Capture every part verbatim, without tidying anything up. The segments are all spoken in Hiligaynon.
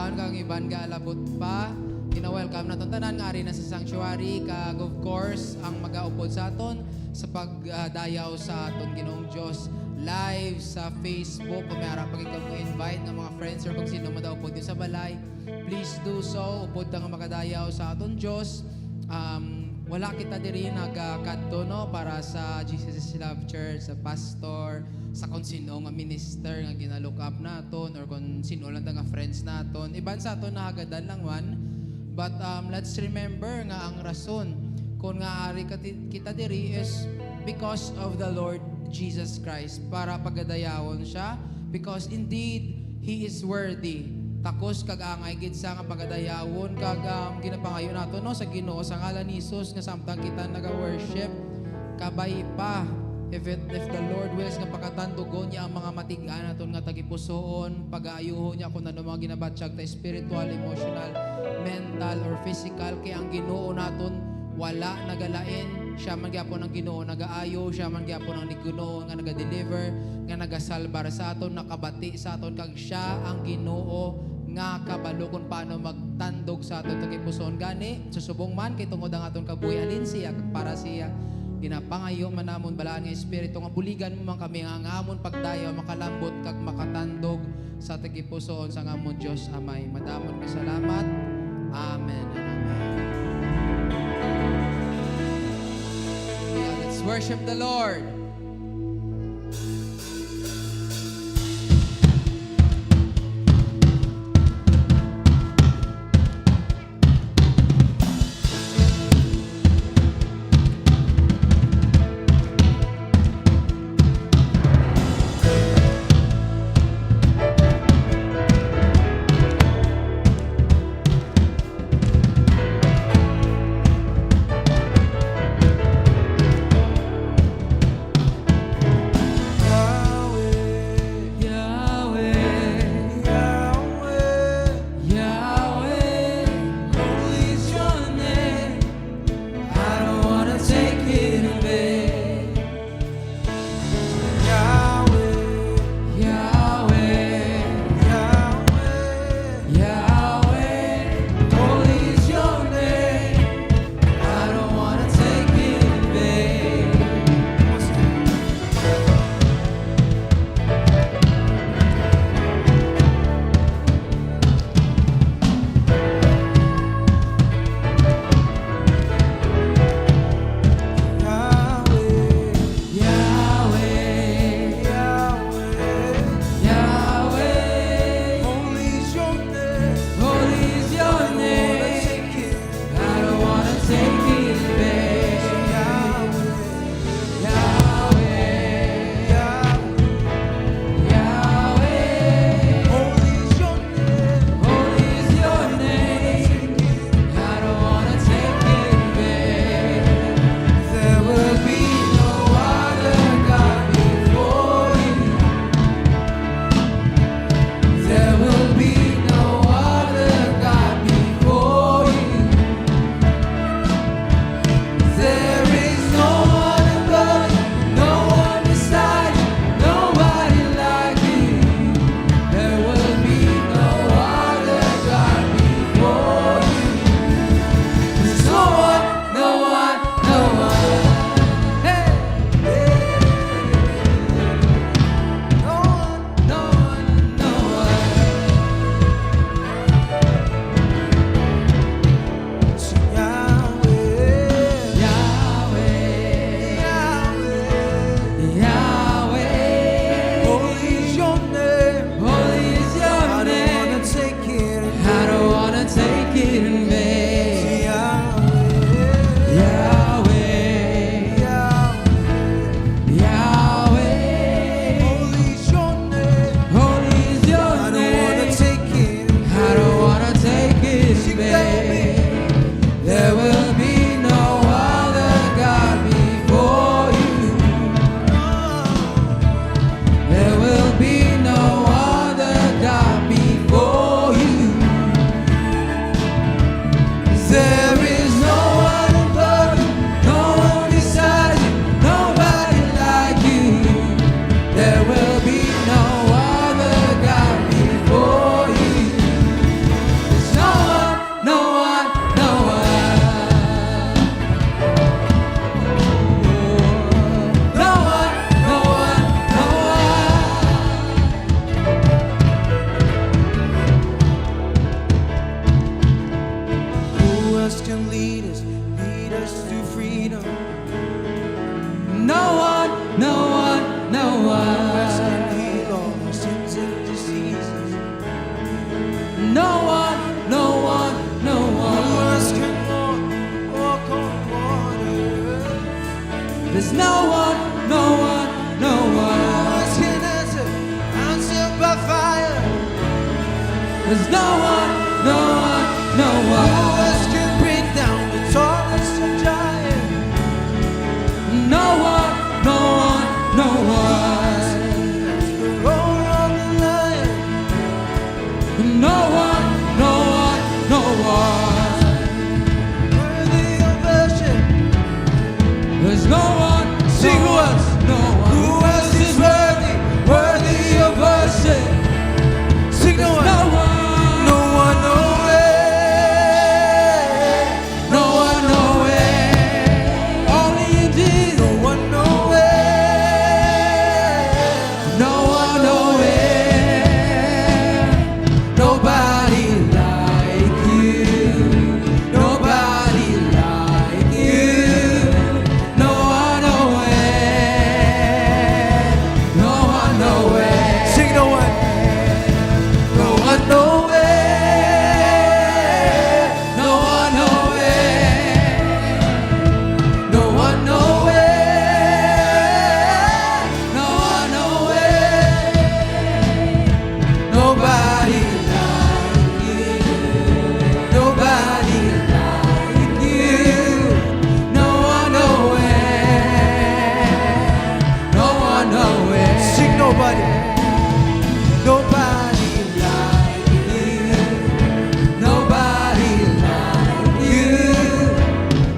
Kag iban nga alabot pa, gina-welcome naton tanan nga ari na sa sanctuary, kag of course, ang magaupod sa aton sa pagdayaw sa aton Ginoong Dios live sa Facebook. Kung may ara pa gid kamo invite nga mga friends or kung sino madaupod niyo sa balay, please do so. Upod ta nga makadayaw sa aton Dios. Um, wala kita diri nagakadto, no, para sa Jesus is Love Church, sa pastor, sa kung sino nga minister nga gina-look up naton, or kung sino lang ta nga friends naton. Iban sa aton nahagadan lang man. But, um, let's remember nga ang rason kung nga ari ka ti-, kita diri is because of the Lord Jesus Christ, para pagadayawon siya, because indeed, He is worthy. Takos kag angay gid sa nga pagadayawon, kag, um, ginapangayo nato, no, sa Ginoo, sa ngalan ni Jesus, nga samtang kita naga-worship, kabay pa, if it, if the Lord wills, nga pakatandugon niya ang mga matig-an naton nga tagipusoon, pagaayuhon niya kung ano mga ginabatyag ta, spiritual, emotional, mental, or physical, kay ang Ginoo naton wala nagalain. Siya man gyapon ang Ginoo nagaayo, siya man gyapon ang Ginoo nga naga-deliver, nga nagasalbar sa aton, nakabati sa aton, kag siya ang Ginoo nga kabalo kung paano magtandog sa aton tagipusoon. Gani, subong man kay tungod ang aton kabuhi halin siya kag para siya, ginapangayo man namon, Balaan nga Espiritu, nga buligan mo man kami nga ang amon pagdayaw makalambot kag makatandog sa tagipusoon sang amon Dios Amay. Madamon nga salamat. Amen and amen. Yeah, let's worship the Lord. No one, no one, no one. Who else can answer? Answer by fire. There's no one, no one, no one. Who else can bring down the tallest of giants? No one, no one, no one. The roar of the lion. No one, no one, no one. Worthy of worship. There's no one. Sing, who else? No one. Who else is worthy, worthy of worship? Sing, no one. No one. No one, no way. No one, no way. Only you, Jesus. No one, no way. No one, no way. Nobody like you. Nobody like you. No one, no way. No one, no way. Sing, no one. No one, no way. No one, no way. No one, no way. No one, no way. Nobody like you. Nobody like you. No one, no way. No one, no way. Sing, nobody. Nobody like you. Nobody like you.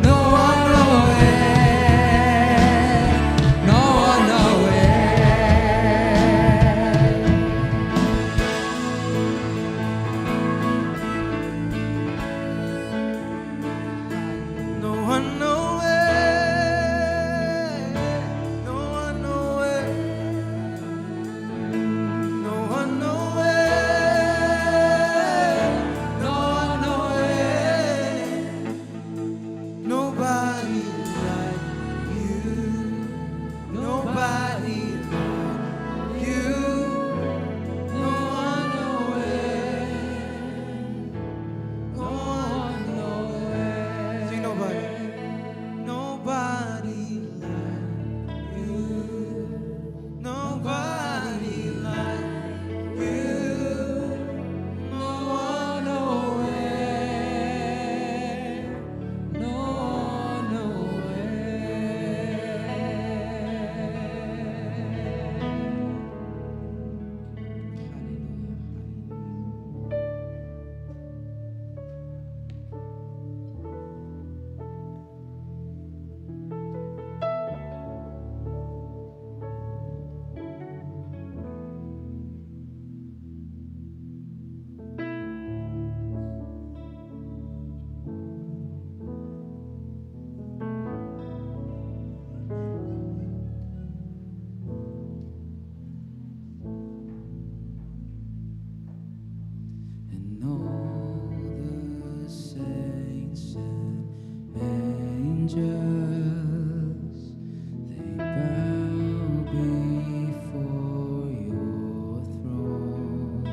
No one, no way. No one, no way. No one, no way. No one, no way. No one, no way. No one, no way. Nobody like you. Nobody like you. No one, no way. No one, no way. Sing, nobody. Nobody like you. Nobody like you. No one, no way. No one, no way. Hallelujah. And all the saints and angels, they bow before your throne.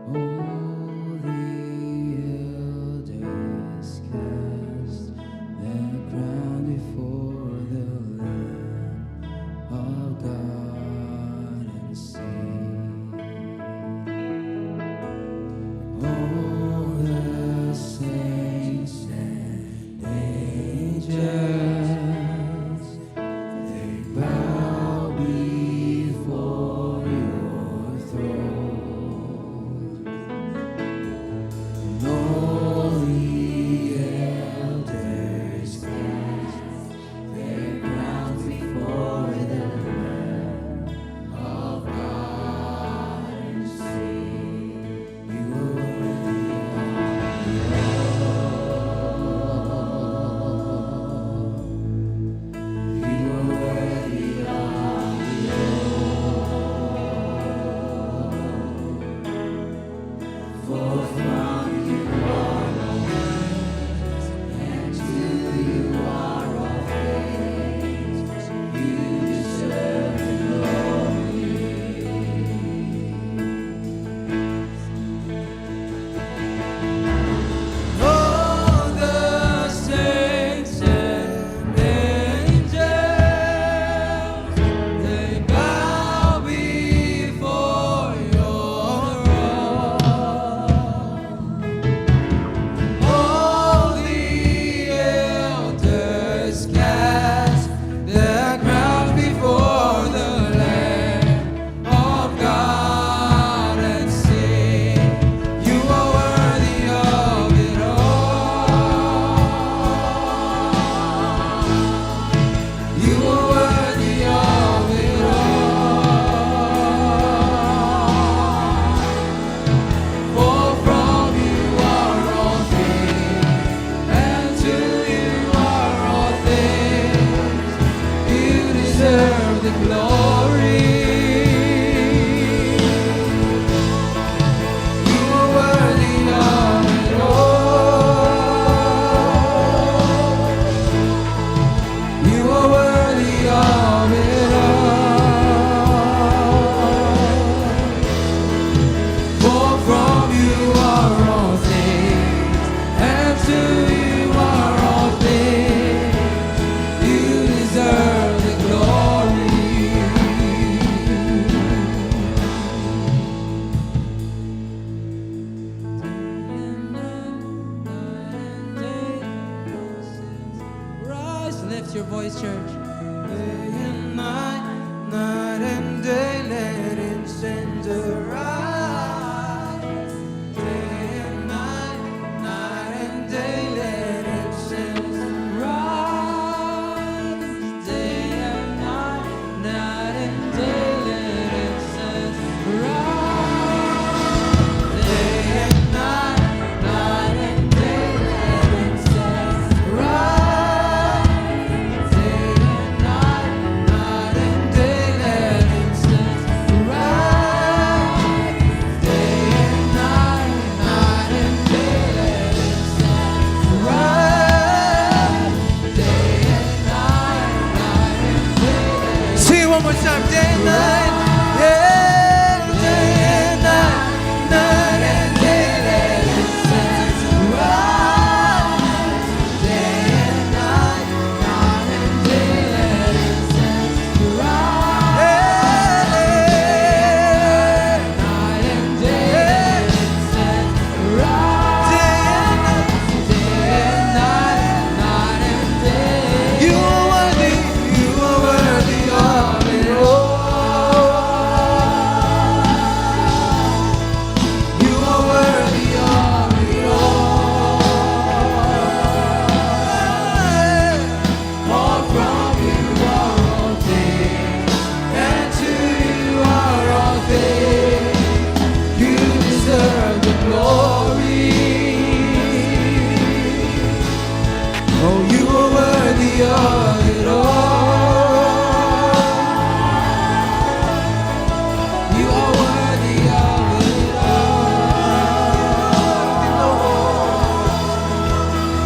All the elders cast their crown before the Lamb of God and sing. All the saints and angels, they bow before your throne. Voice Church. Day and night, night and day, let incense arise. Day and night, night and day, let incense arise. Day and night, night and day, let incense arise. Day and night, night and day, let incense arise. Sing one more time. Day and night. Yeah, day and night. Night and day, let incense arise. Day and night, night and day, let incense arise. Night and day, let incense arise. Day and night, night and day. You are worthy, you are worthy of it all. You are worthy of it all. For from you are all things, and to you are all things. You deserve the glory. Oh, you are worthy of it all. You are worthy of it all.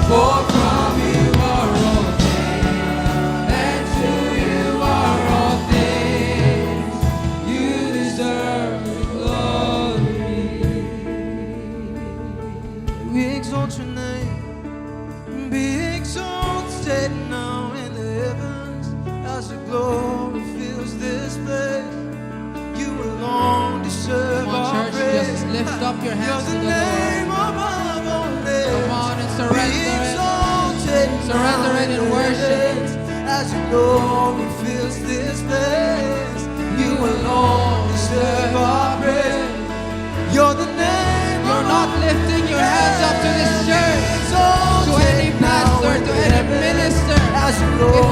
For from you are all things, and to you are all things. You deserve the glory. We exalt your name. Be exalted now in the heavens as your glory fills this place. You alone deserve Come on, our church, praise. Just lift up your hands to the Lord. You're the name above all names. Come on and surrender it. Be exalted now in the heavens as your glory fills this place. You alone deserve our praise. You're the name You're not lifting your hands up to this church, to any pastor, to any minister. If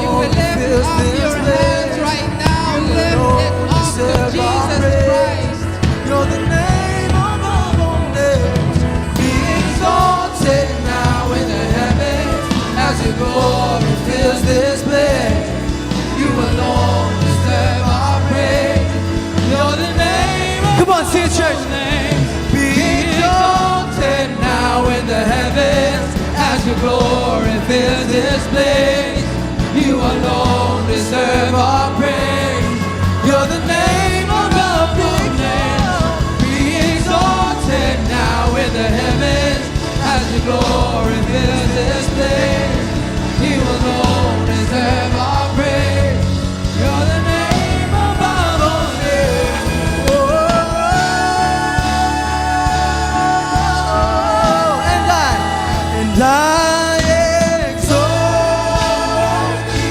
you will lift up your hands right now, lift it up to Jesus Christ. You're the name above all names. Be exalted now in the heavens as your glory fills this place. You alone deserve our praise. You're the name Come on, sing it, church. Be exalted now in the heavens as your glory fills this place. You alone deserve our praise. You're the name above all names. Be exalted now in the heavens as your glory fills this place. You alone deserve our praise. You're the name above all names. Oh, and I, and I exalt you.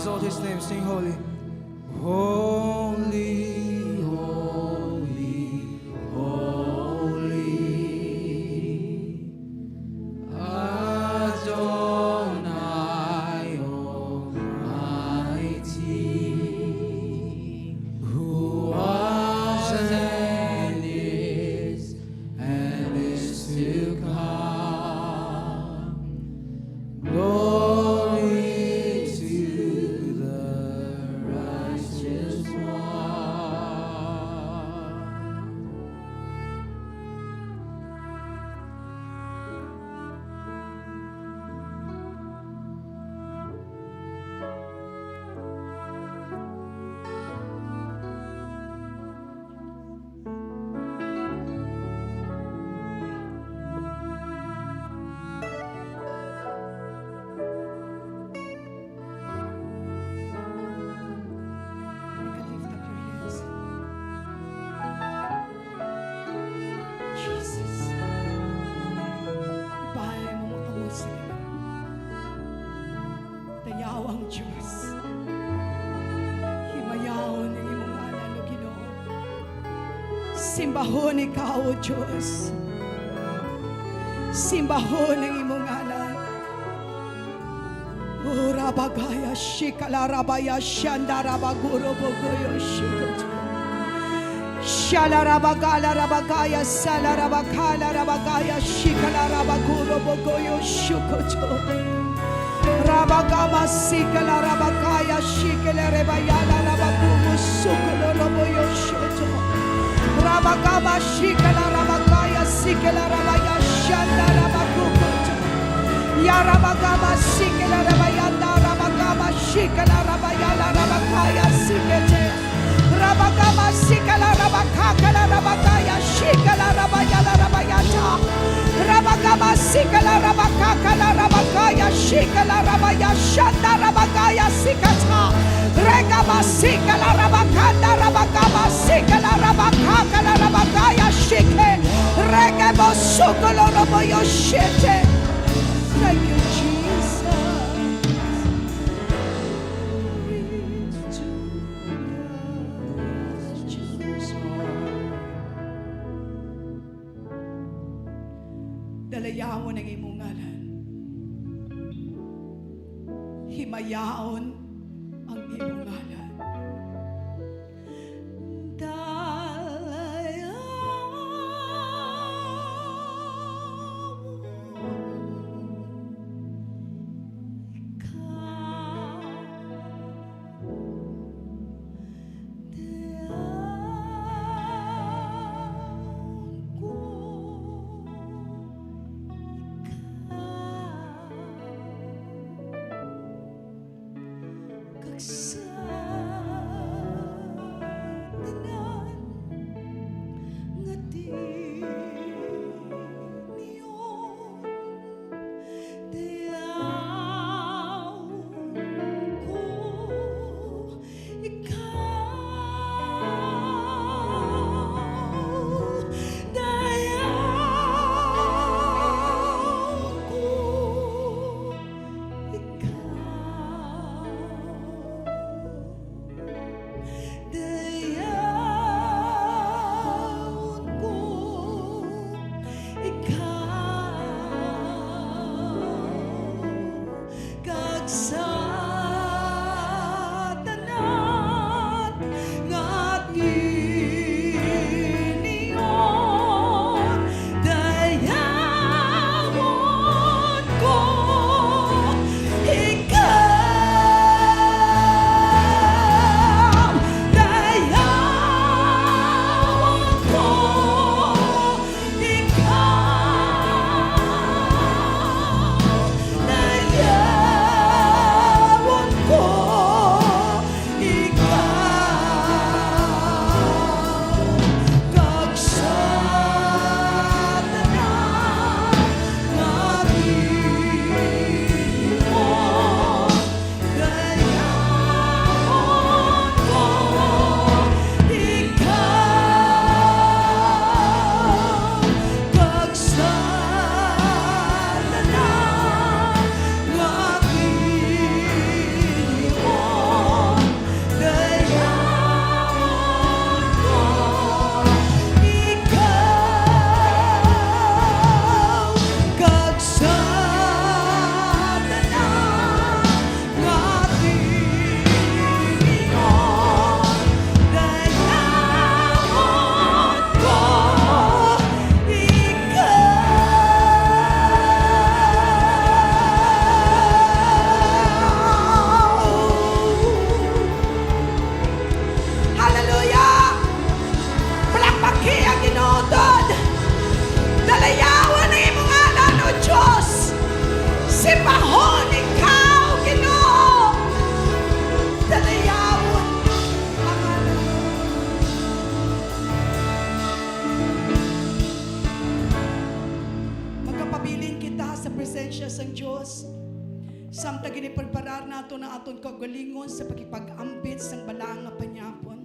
Exalt his name, sing holy. Holy, holy, holy. Adonai Almighty, who was and is and is to come. Glory to the righteous one. Lift up your hands. Jesus. Ipahay mo ang kamot sa Ginoo. Dayawang Dios. Himayawon ang imong ngalan, O Ginoo. Simbahon ikaw, O Dios. Simbahon ang imong ngalan. O rabagaya shikala rabaya shanda rabaguro bogoyo shukuto. Shala rabagala rabagaya sala rabakala rabagaya shikala rabaguro bogoyo shukuto. Rabagama sikala rabagaya shikala rebayala rabagumo sukulo roboyo shuto. Rabagama shikala rabagaya sikala rabaya shanda rabagukuto. Ya rabagama sikala rabayanda rabagama shikala rabayala rabagaya sikete. Rabagama sikala rabakakala rabagaya shikala rabayala rabayata. Rabagama sikala rabakakala rabagaya shikala rabaya shanda rabagaya sikata. Regama sikala rabakanda rabagama sikala rabakakala rabagaya shike. Regamo sukolo roboyo shete. Thank you, Jesus. Dalayawon ang imong ngalan. Himayaon ang imong ngalan. Dalayawon ka. Kag sa tanan nga tinion, dayaw ko ikaw, dayaw ko ikaw. aton kaugalingon sa pakipag-ambit sang balaang nga panyapon.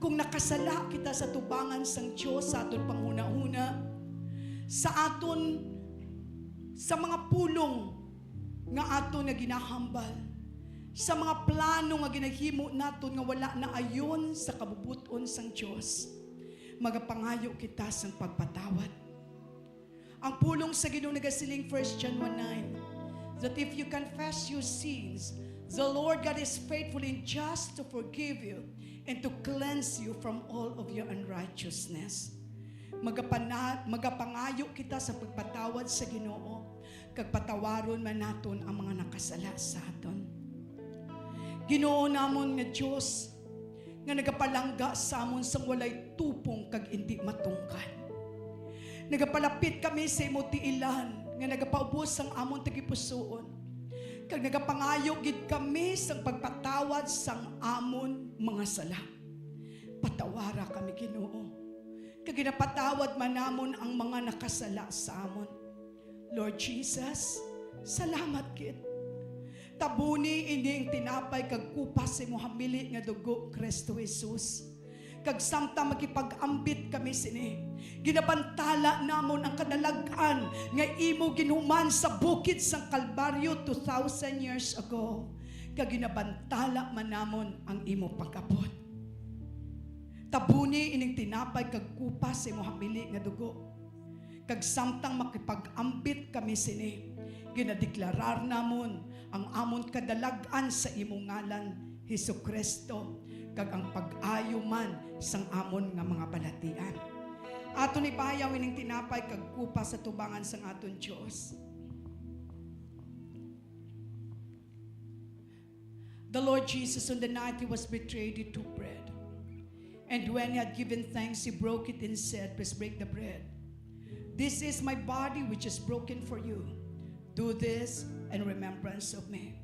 Kung nakasala kita sa tubangan sang Dios sa aton panghunahuna, sa aton, sa mga pulong nga aton nga ginahambal, sa mga plano nga ginahimo naton nga wala naayon sa kabubot-on sang Dios, magapangayo kita sang pagpatawad. Ang pulong sa Ginoo nagasiling, First John one nine, that if you confess your sins, the Lord God is faithful and just to forgive you and to cleanse you from all of your unrighteousness. Magapana-, magapangayo kita sa pagpatawad sa Ginoo, kag patawaron man naton ang mga nakasala sa aton. Ginoo namon nga Dios, nga nagapalangga sa amon sang walay tupong kag indi matungkad. Nagapalapit kami sa imo tiilan nga nagapaubos sang amon tagipusoon, kag nagapangayo gid kami sang pagpatawad sang amon mga sala. Patawara kami, Ginoo, kag ginapatawad man namon ang mga nakasala sa amon. Lord Jesus, salamat gid. Tabuni ini ang tinapay kag kupa sa imo hamili nga dugo, Kristo Jesus. Kag samtang makipag-ambit kami sini, ginabantala namon ang kadalag-an nga imo ginhuman sa bukid sang Kalbaryo two thousand years ago, kag ginabantala man namon ang imo pag-abot. Tabuni ining tinapay kag kupa sa imo hamili nga dugo. Kag samtang makipag-ambit kami sini, ginadeklarar namon ang amon kadalag-an sa imo ngalan, Jesu-Cristo, kag ang pag-ayo man sang amon nga mga balatian. Aton ipahayaw ining tinapay kag kupa sa tubangan sang aton Dios. The Lord Jesus, on the night he was betrayed, he took bread. And when he had given thanks, he broke it and said, "Please break the bread. This is my body, which is broken for you. Do this in remembrance of me."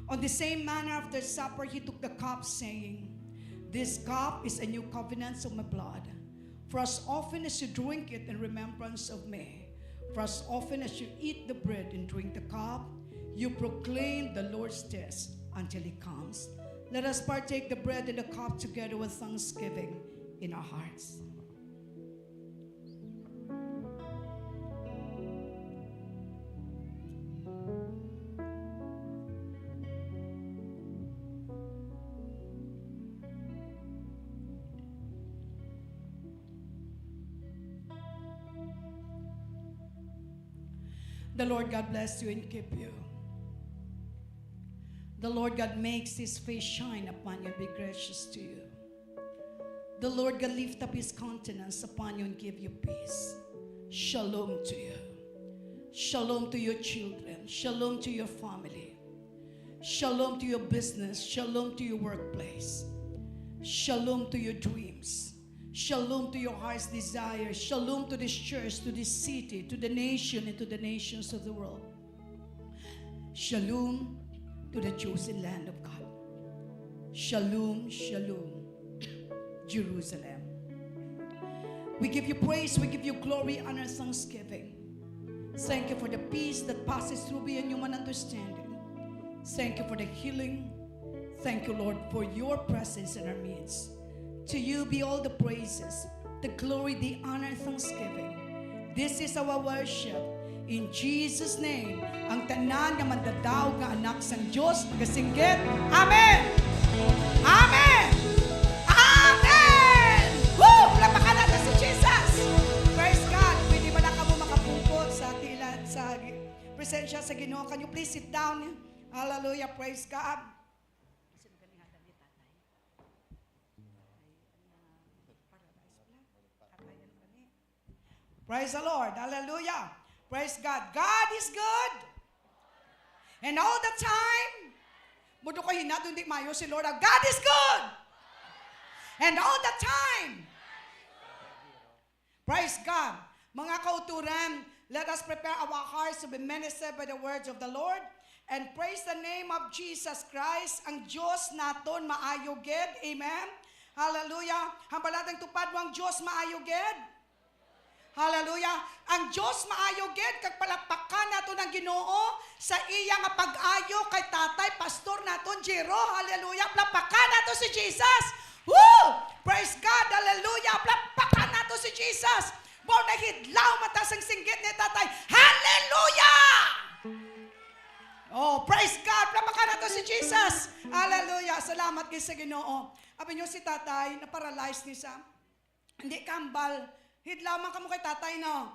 On the same manner, after supper, he took the cup, saying, "This cup is a new covenant of my blood. For as often as you drink it in remembrance of me, for as often as you eat the bread and drink the cup, you proclaim the Lord's death until he comes." Let us partake the bread and the cup together with thanksgiving in our hearts. The Lord God bless you and keep you. The Lord God makes his face shine upon you and be gracious to you. The Lord God lift up his countenance upon you and give you peace. Shalom to you. Shalom to your children. Shalom to your family. Shalom to your business. Shalom to your workplace. Shalom to your dreams. Shalom to your heart's desire. Shalom to this church, to this city, to the nation, and to the nations of the world. Shalom to the chosen land of God. Shalom, shalom, Jerusalem. We give you praise, we give you glory, honor, thanksgiving. Thank you for the peace that passes through beyond human understanding. Thank you for the healing. Thank you, Lord, for your presence in our midst. To you be all the praises, the glory, the honor, and thanksgiving. This is our worship. In Jesus' name, ang tanan nga mandadaog nga anak sang Dios magasinggit, "Amen! Amen! Amen!" Woo! Palakpakan naton si Jesus! Praise God! Pwede ba na kamo makapungko sa tila, sa gi-, presensya sa Ginoo? Can you please sit down? Hallelujah! Praise God! Sino galing nga ni tatay? Tatay, ano na, paralyzed pala. Tatay, ano pa ni? Praise the Lord. Hallelujah. Praise God. God is good. And all the time. Mudo ko hinat, hindi mayo si Lord. God is good. And all the time. Praise God. Mga kauturan, let us prepare our hearts to be ministered by the words of the Lord. And praise the name of Jesus Christ. Ang Dios naton maayo gid. Amen. Hallelujah. Hambal naton, tupad mo, ang Dios maayo gid. Hallelujah. Ang Dios maayo gid, kag palakpakan naton ang Ginoo sa iya nga pag-ayo kay Tatay Pastor naton Jero. Hallelujah. Palakpakan nato si Jesus. Woo! Praise God. Hallelujah. Palakpakan nato si Jesus. Mao na hidlaw mata sang singgit ni Tatay. Hallelujah! Oh, praise God. Palakpakan nato si Jesus. Hallelujah. Salamat gid sa Ginoo. Abi niyo si Tatay, na-paralyze ni siya. Hindi ka hambal. Hidlaw man kamo kay Tatay, no?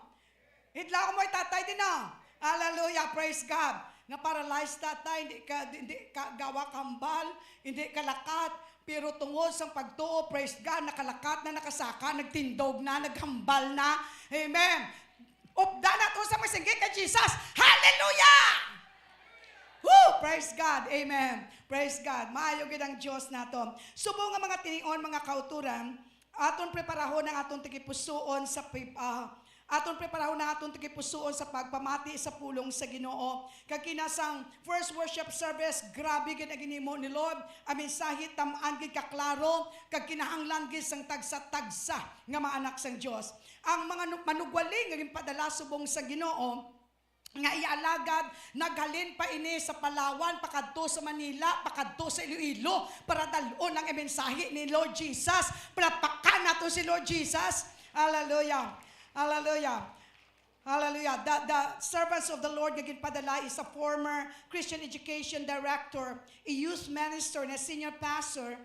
Hidlaw kamo kay Tatay din, no? Hallelujah, praise God. Na-paralyzed Tatay, hindi ka, hindi ka gawa ka hambal, hindi ka lakat. Pero tungod sang pagtuo, praise God, nakalakat na, nakasaka, nagtindog na, naghambal na. Amen. Upda naton sa masinggit kay Jesus. Hallelujah! Woo! Praise God. Amen. Praise God. Maayo gid ang Dios nato. Subong nga mga tinion, mga kauturan, aton preparahon ang aton tagipusoon sa pag-, ah, aton preparahon ang aton tagipusoon sa pagpamati sa pulong sa Ginoo. Kag kinasang first worship service, grabe gid ang ginhimo ni Lord. Ang mensahe tam-an gid kaklaro, kag kinahanglan gid sang tagsa-tagsa nga mga anak sang Dios. Ang mga nu-, manugwali nga ginpadala subong sa Ginoo, nga iya alagad, naghalin pa ini sa Palawan, pakadto sa Manila, pakadto sa Iloilo, para dal-on ang mensahe ni Lord Jesus. Palakpakan nato si Lord Jesus. Hallelujah. Hallelujah. Hallelujah. The, the servants of the Lord nga ginpadala is a former Christian Education Director, a youth minister, and a senior pastor,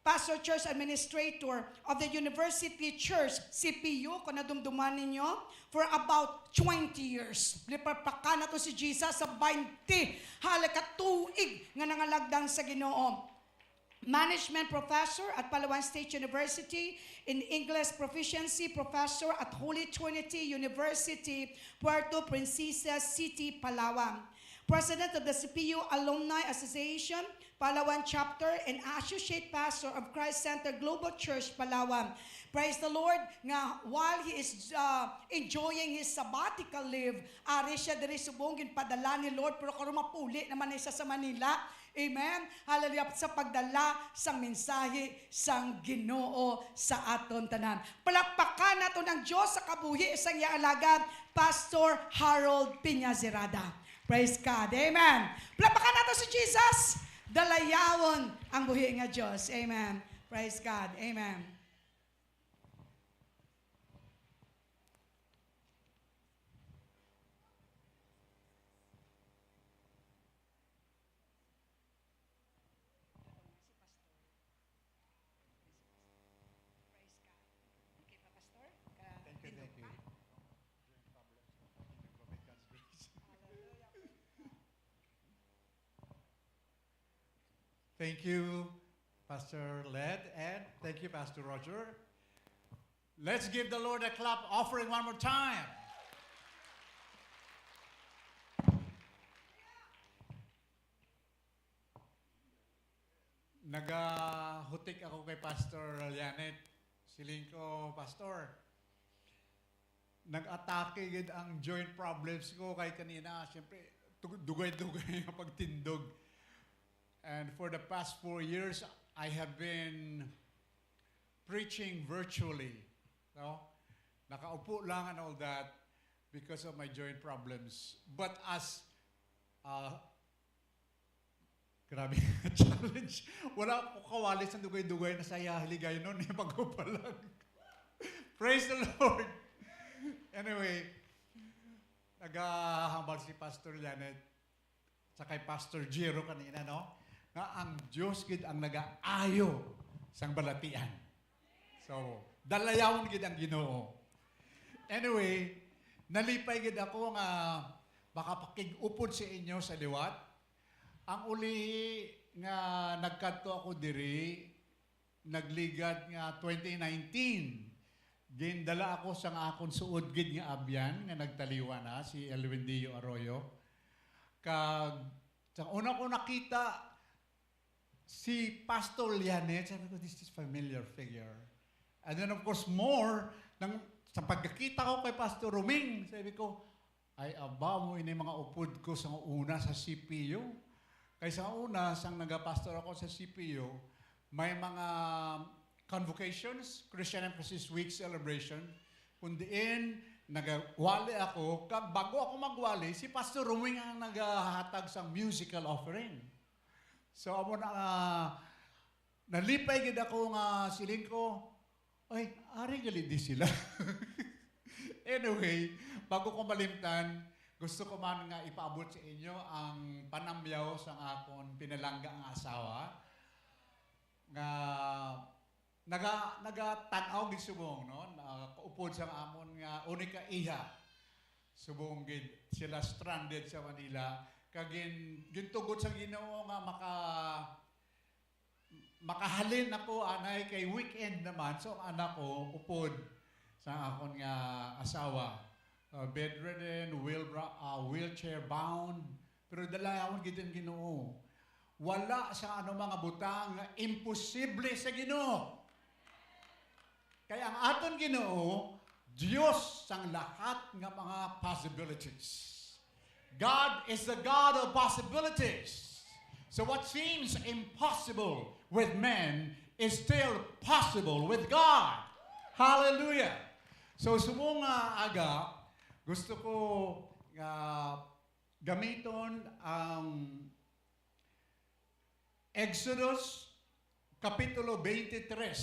Pastor Church Administrator of the University Church, C P U, kung nadumduman ninyo, for about twenty years. Palakpakan nato si Jesus sa twenty, hala, ka tuig nga nangalagdan sa Ginoo. Management Professor at Palawan State University, in English Proficiency Professor at Holy Trinity University, Puerto Princesa City, Palawan. President of the C P U Alumni Association, Palawan Chapter, and Associate Pastor of Christ Center Global Church, Palawan. Praise the Lord, nga while he is, uh, enjoying his sabbatical leave, ari siya diri subong ginpadala ni Lord, pero karon mapuli naman na siya sa Manila. Amen. Hallelujah. Sa pagdala sang mensahe sang Ginoo sa aton tanan. Palakpakan naton ang Dios sa kabuhi sang iya alagad, Pastor Harold Piñazerada. Praise God. Amen. Palakpakan nato si Jesus. Dalayawon ang buhi nga Dios. Amen. Praise God. Amen. Praise God. Okay pa, Pastor? Ka-, Thank you, tindog thank you. Pa? Joint problems, but by God's grace. Hallelujah, praise God. Thank you, Pastor Led, and thank you, Pastor Roger. Let's give the Lord a clap offering one more time. Nagahutik ako kay Pastor Lianet. Siling ko, "Pastor, nag-atake gid ang joint problems ko kay kanina, siyempre, tug-, dugay-dugay ang pagtindog." And for the past four years, I have been preaching virtually, no? Nakaupo lang and all that because of my joint problems. But as, uh, grabe, challenge. Wala ko kawali sa dugay-dugay na saya hiligay nun, eh, pag-upa lang. Praise the Lord. Anyway, nagahambal si Pastor Janet sa kay Pastor Jiro kanina, no? Nga ang Dios gid ang nagaayo sang balatian. So, dalayawon gid ang Ginoo. Anyway, nalipay gid ako nga makapakig-upod sa inyo sa liwat. Ang ulihi nga nagkadto ako diri, nagligad nga twenty nineteen, gindala ako sang akon suod gid nga abyan nga nagtaliwa na, si Elwin Dio Arroyo. Kag sa una ko nakita si Pastor Lianet, sabi ko, "This is familiar figure." And then, of course, more, nang, sa pagkakita ko kay Pastor Roming, sabi ko, "Ay, aba mo ini mga upod ko sa una sa C P U." Kay sa una, sang nagapastor ako sa C P U, may mga convocations, Christian Emphasis Week celebration, kung diin Nagawali ako, kag bago ako magwali, si Pastor Ruming ang nagahatag sang musical offering. So, amo na, ah, nalipay gid ako nga siling ko, "Ay, ari gali di sila." Anyway, bago ko malimtan, gusto ko man nga ipaabot sa inyo ang panamyaw sang akon pinalangga nga asawa nga naga-, nagatan-aw gid subong, no? Nakaupod sang amon nga unika iha. Subong gid sila stranded sa Manila. Kag gin-, gintugot sa Ginoo nga maka-, makahalin ako anay kay weekend naman. So, ang anak ko upod sa akon nga asawa. Uh, bedridden, wheelbra-, uh, wheelchair bound. Pero dalawon gid ang Ginoo. Wala sa ano mga butang nga imposible sa Ginoo. Kay ang aton Ginoo, Dios sang lahat nga mga possibilities. God is the God of possibilities. So what seems impossible with men is still possible with God. Hallelujah. So, subong nga aga, gusto ko nga gamiton ang Exodus Kapitulo twenty-three,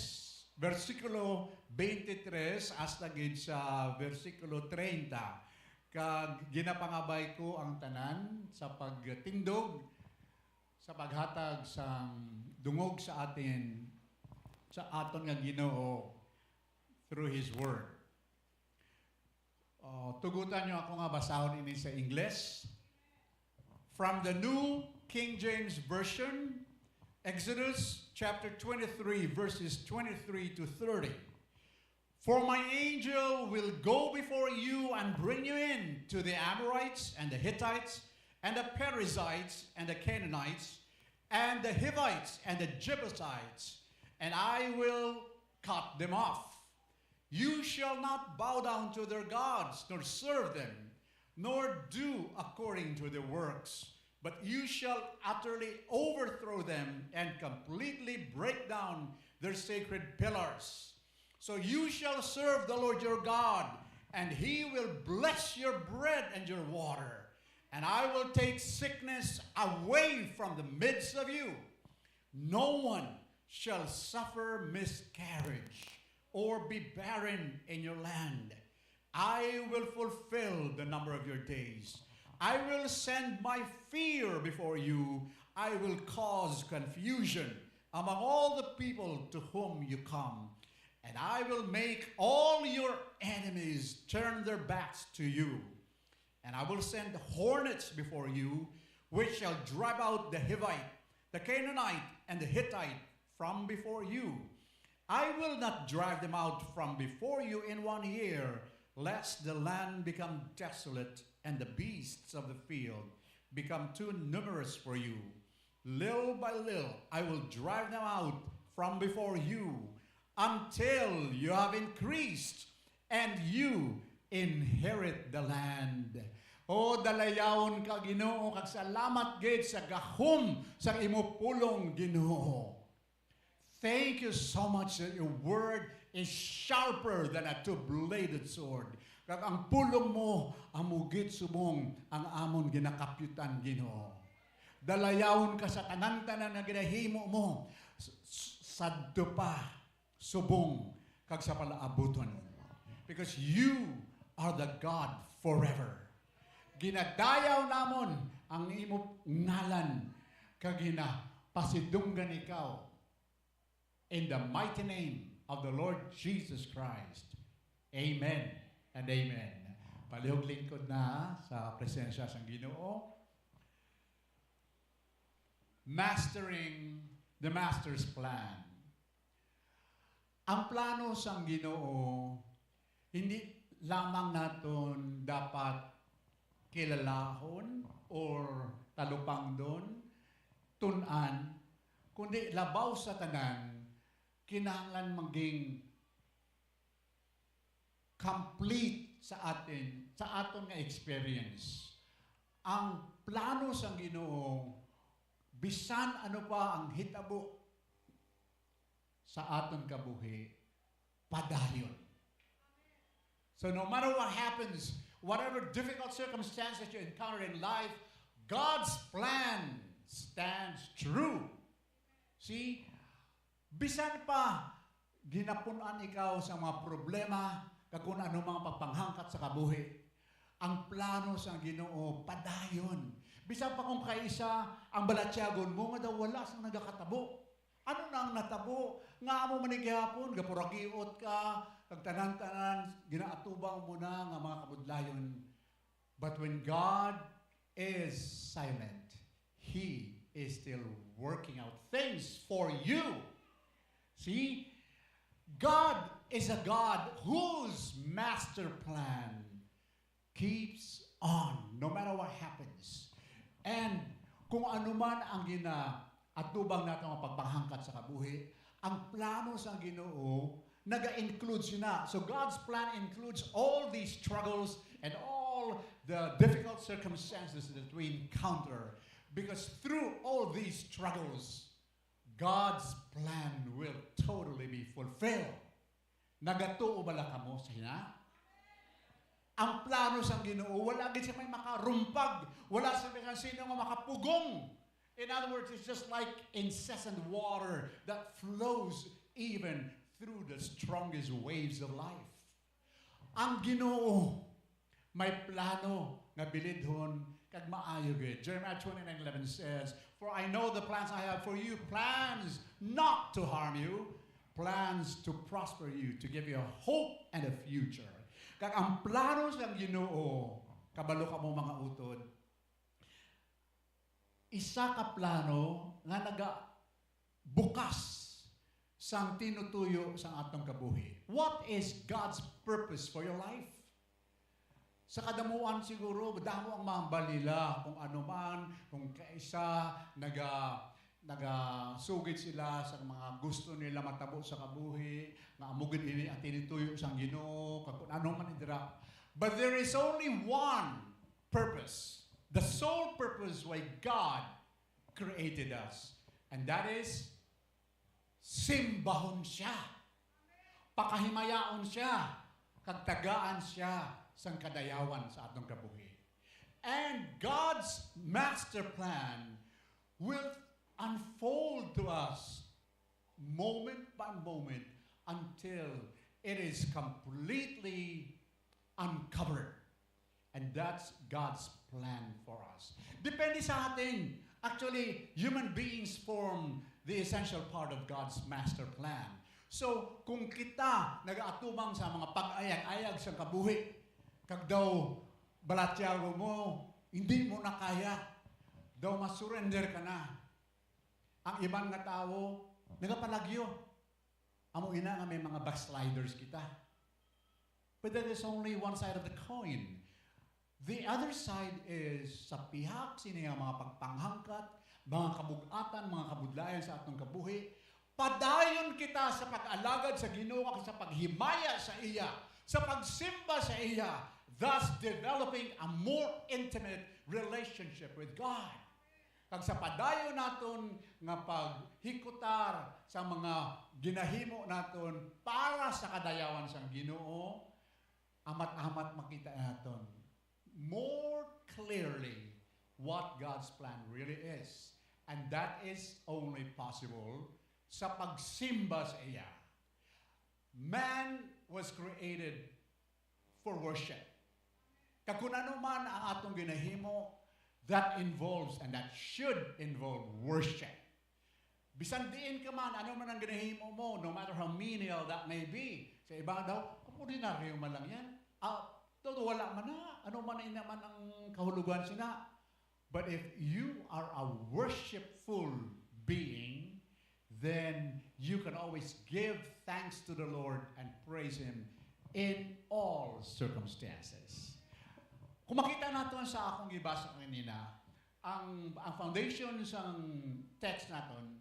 bersikulo twenty-three hasta gid sa bersikulo treinta. Kag ginapangabay ko ang tanan sa pagtindog, sa paghatag sang dungog sa atin, sa aton nga Ginoo through His Word. Uh, tugutan niyo ako nga basahon ini sa Ingles. From the New King James Version, Exodus chapter twenty-three, verses twenty-three to thirty. "For my angel will go before you and bring you in to the Amorites and the Hittites and the Perizzites and the Canaanites and the Hivites and the Jebusites, and I will cut them off. You shall not bow down to their gods, nor serve them, nor do according to their works, but you shall utterly overthrow them and completely break down their sacred pillars. So you shall serve the Lord your God, and he will bless your bread and your water, and I will take sickness away from the midst of you. No one shall suffer miscarriage or be barren in your land. I will fulfill the number of your days. I will send my fear before you. I will cause confusion among all the people to whom you come. And I will make all your enemies turn their backs to you. And I will send hornets before you, which shall drive out the Hivite, the Canaanite, and the Hittite from before you. I will not drive them out from before you in one year, lest the land become desolate and the beasts of the field become too numerous for you. Little by little, I will drive them out from before you until you have increased and you inherit the land. O, dalayawon ka, Ginoo, kag salamat gid sa gahom sang imo pulong, Ginoo. Thank you so much that your word is sharper than a two-bladed sword. Kag ang pulong mo, amo gid subong ang amon ginakapyutan, Ginoo. Dalayawon ka sa tanan-tanan nga ginahimo mo, s-, s-, sadto pa, subong, kag sa palaabuton. Because you are the God forever. Ginadayaw namon ang imo ngalan, kag ginapasidunggan ikaw. In the mighty name of the Lord Jesus Christ. Amen and amen. Palihog lingkod na sa presensya sang Ginoo. Mastering the Master's Plan. Ang plano sang Ginoo hindi lamang naton dapat kilalahon or talupangdon, tun-an, kundi labaw sa tanan, kinahanglan maging complete sa atin, sa aton nga experience. Ang plano sang Ginoo, bisan ano pa ang hitabo sa aton kabuhi, padayon. So no matter what happens, whatever difficult circumstances you encounter in life, God's plan stands true. See, bisan pa ginapun-an ikaw sa mga problema kag kung ano mga pagpanghangkat sa kabuhi, ang plano sa Ginoo padayon. Bisan pa kung kaisa ang balatyagon mo nga daw wala sang nagakatabo. Ano na ang natabo? Nga amo man ni gihapon, gapuragiot ka, kag tanan-tanan, ginaatubang mo na nga mga kabudlayon. But when God is silent, He is still working out things for you. See, God is a God whose master plan keeps on, no matter what happens. And kung ano man ang ginaatubang nato nga pagpanghangkat sa kabuhi, ang plano sa Ginoo naga-include sina. So God's plan includes all these struggles and all the difficult circumstances that we encounter. Because through all these struggles, God's plan will totally be fulfilled. Nagatuo bala kamo sa ina? Ang plano sang Ginoo, wala gid siya may makarumpag, wala siya may sino nga makapugong. In other words, it's just like incessant water that flows even through the strongest waves of life. Ang Ginoo may plano nga bilidhon kag maayo gid. Jeremiah twenty-nine eleven says, "For I know the plans I have for you, plans not to harm you, plans to prosper you, to give you a hope and a future." Kag ang plano sang Ginoo, kabalo kamo, mga utod, isa ka plano nga nagabukas sang tinutuyo sang atong kabuhi. What is God's purpose for your life? Sa kadamuan siguro, damo ang mahambal nila kung ano man, kung kaisa naga-, nagasugid sila sa mga gusto nila matabo sa kabuhi, nga amo gid ini ang tinutuyo sang Ginoo, kag kung ano man dira. But there is only one purpose, the sole purpose why God created us, and that is simbahon siya, pakahimayaon siya, kag tagaan siya sang kadayawan sa atong kabuhi. And God's master plan will unfold to us moment by moment until it is completely uncovered. And that's God's plan for us. Depende sa atin. Actually, human beings form the essential part of God's master plan. So, kung kita nagaatubang sa mga pag-ayag-ayag sa kabuhi, kag daw balatyago mo, hindi mo na kaya, daw masurrender ka na. Ang iban nga tawo, nagapalagyo. Amo ina nga may mga backsliders kita. But that is only one side of the coin. The other side is sa pihak sini nga mga pagpanghangkat, mga kabug-atan, mga kabudlayan sa atong kabuhi, padayon kita sa pag-alagad sa Ginoo kag sa paghimaya sa iya, sa pagsimba sa iya, thus developing a more intimate relationship with God. Kag sa padayon naton nga paghikutar sa mga ginahimo naton para sa kadayawan sang Ginoo, amat-amat makita naton more clearly what God's plan really is. And that is only possible sa pagsimba sa iya. Man was created for worship. Kag kung ano man ang atong ginahimo, that involves and that should involve worship. Bisan diin ka man, ano man ang ginahimo mo, no matter how menial that may be. Sa iba daw, "Ordinaryo man lang yan. Ah, todo wala man na. Ano man na man ang kahulugan sina?" But if you are a worshipful being, then you can always give thanks to the Lord and praise Him in all circumstances. Kung makita naton sa akong gibasa kanina, ang, ang foundation sang text naton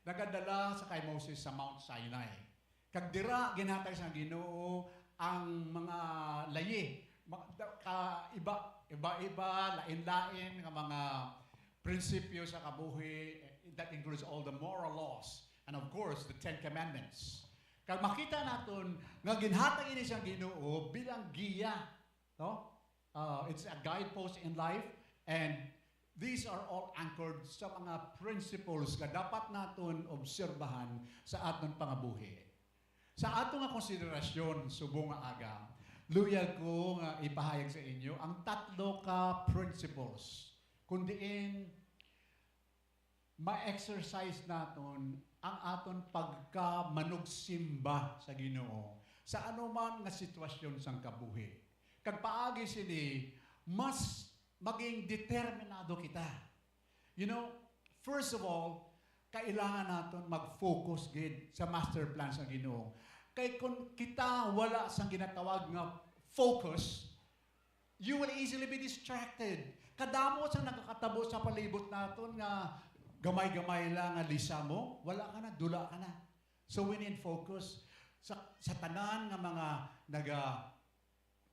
nagadala sa kay Moses sa Mount Sinai. Kag dira ginhatag sa Ginoo ang mga layi, ma-, da-, ka, iba, iba-iba, lain-lain nga mga prinsipyo sa kabuhi. That includes all the moral laws and, of course, the Ten Commandments. Kag makita naton nga ginhatag ini sang Ginoo bilang giya, no? Uh, it's a guidepost in life, and these are all anchored sa mga principles nga dapat naton obserbahan sa aton pangabuhi. Sa ato nga konsiderasyon subong nga aga, luyag ko nga ipahayag sa inyo ang tatlo ka principles kung diin ma-exercise naton ang aton pagkamanugsimba sa Ginoo sa anuman nga sitwasyon sang kabuhi. Kag paagi sini, mas maging determinado kita. You know, first of all, kailangan naton mag-focus gid sa master plan sa Ginoo. Kay kung kita wala sang ginatawag nga focus, you will easily be distracted. Kadamo sa nakakatabo sa palibot naton nga gamay-gamay lang nga lisa mo, wala ka na, dula ka na. So we need focus sa, sa tanan nga mga naga,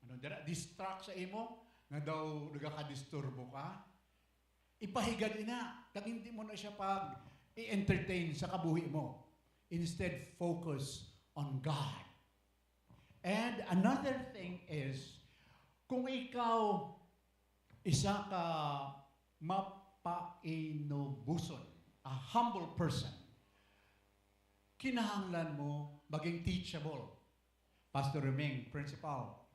ano dira, distract sa imo, nga daw nagakadisturbo ka. Ipahigad ina, kag hindi mo na siya pag i-entertain sa kabuhi mo. Instead, focus on God. And another thing is, kung ikaw isa ka mapainubuson, a humble person, kinahanglan mo maging teachable. Pastor Reming, principal,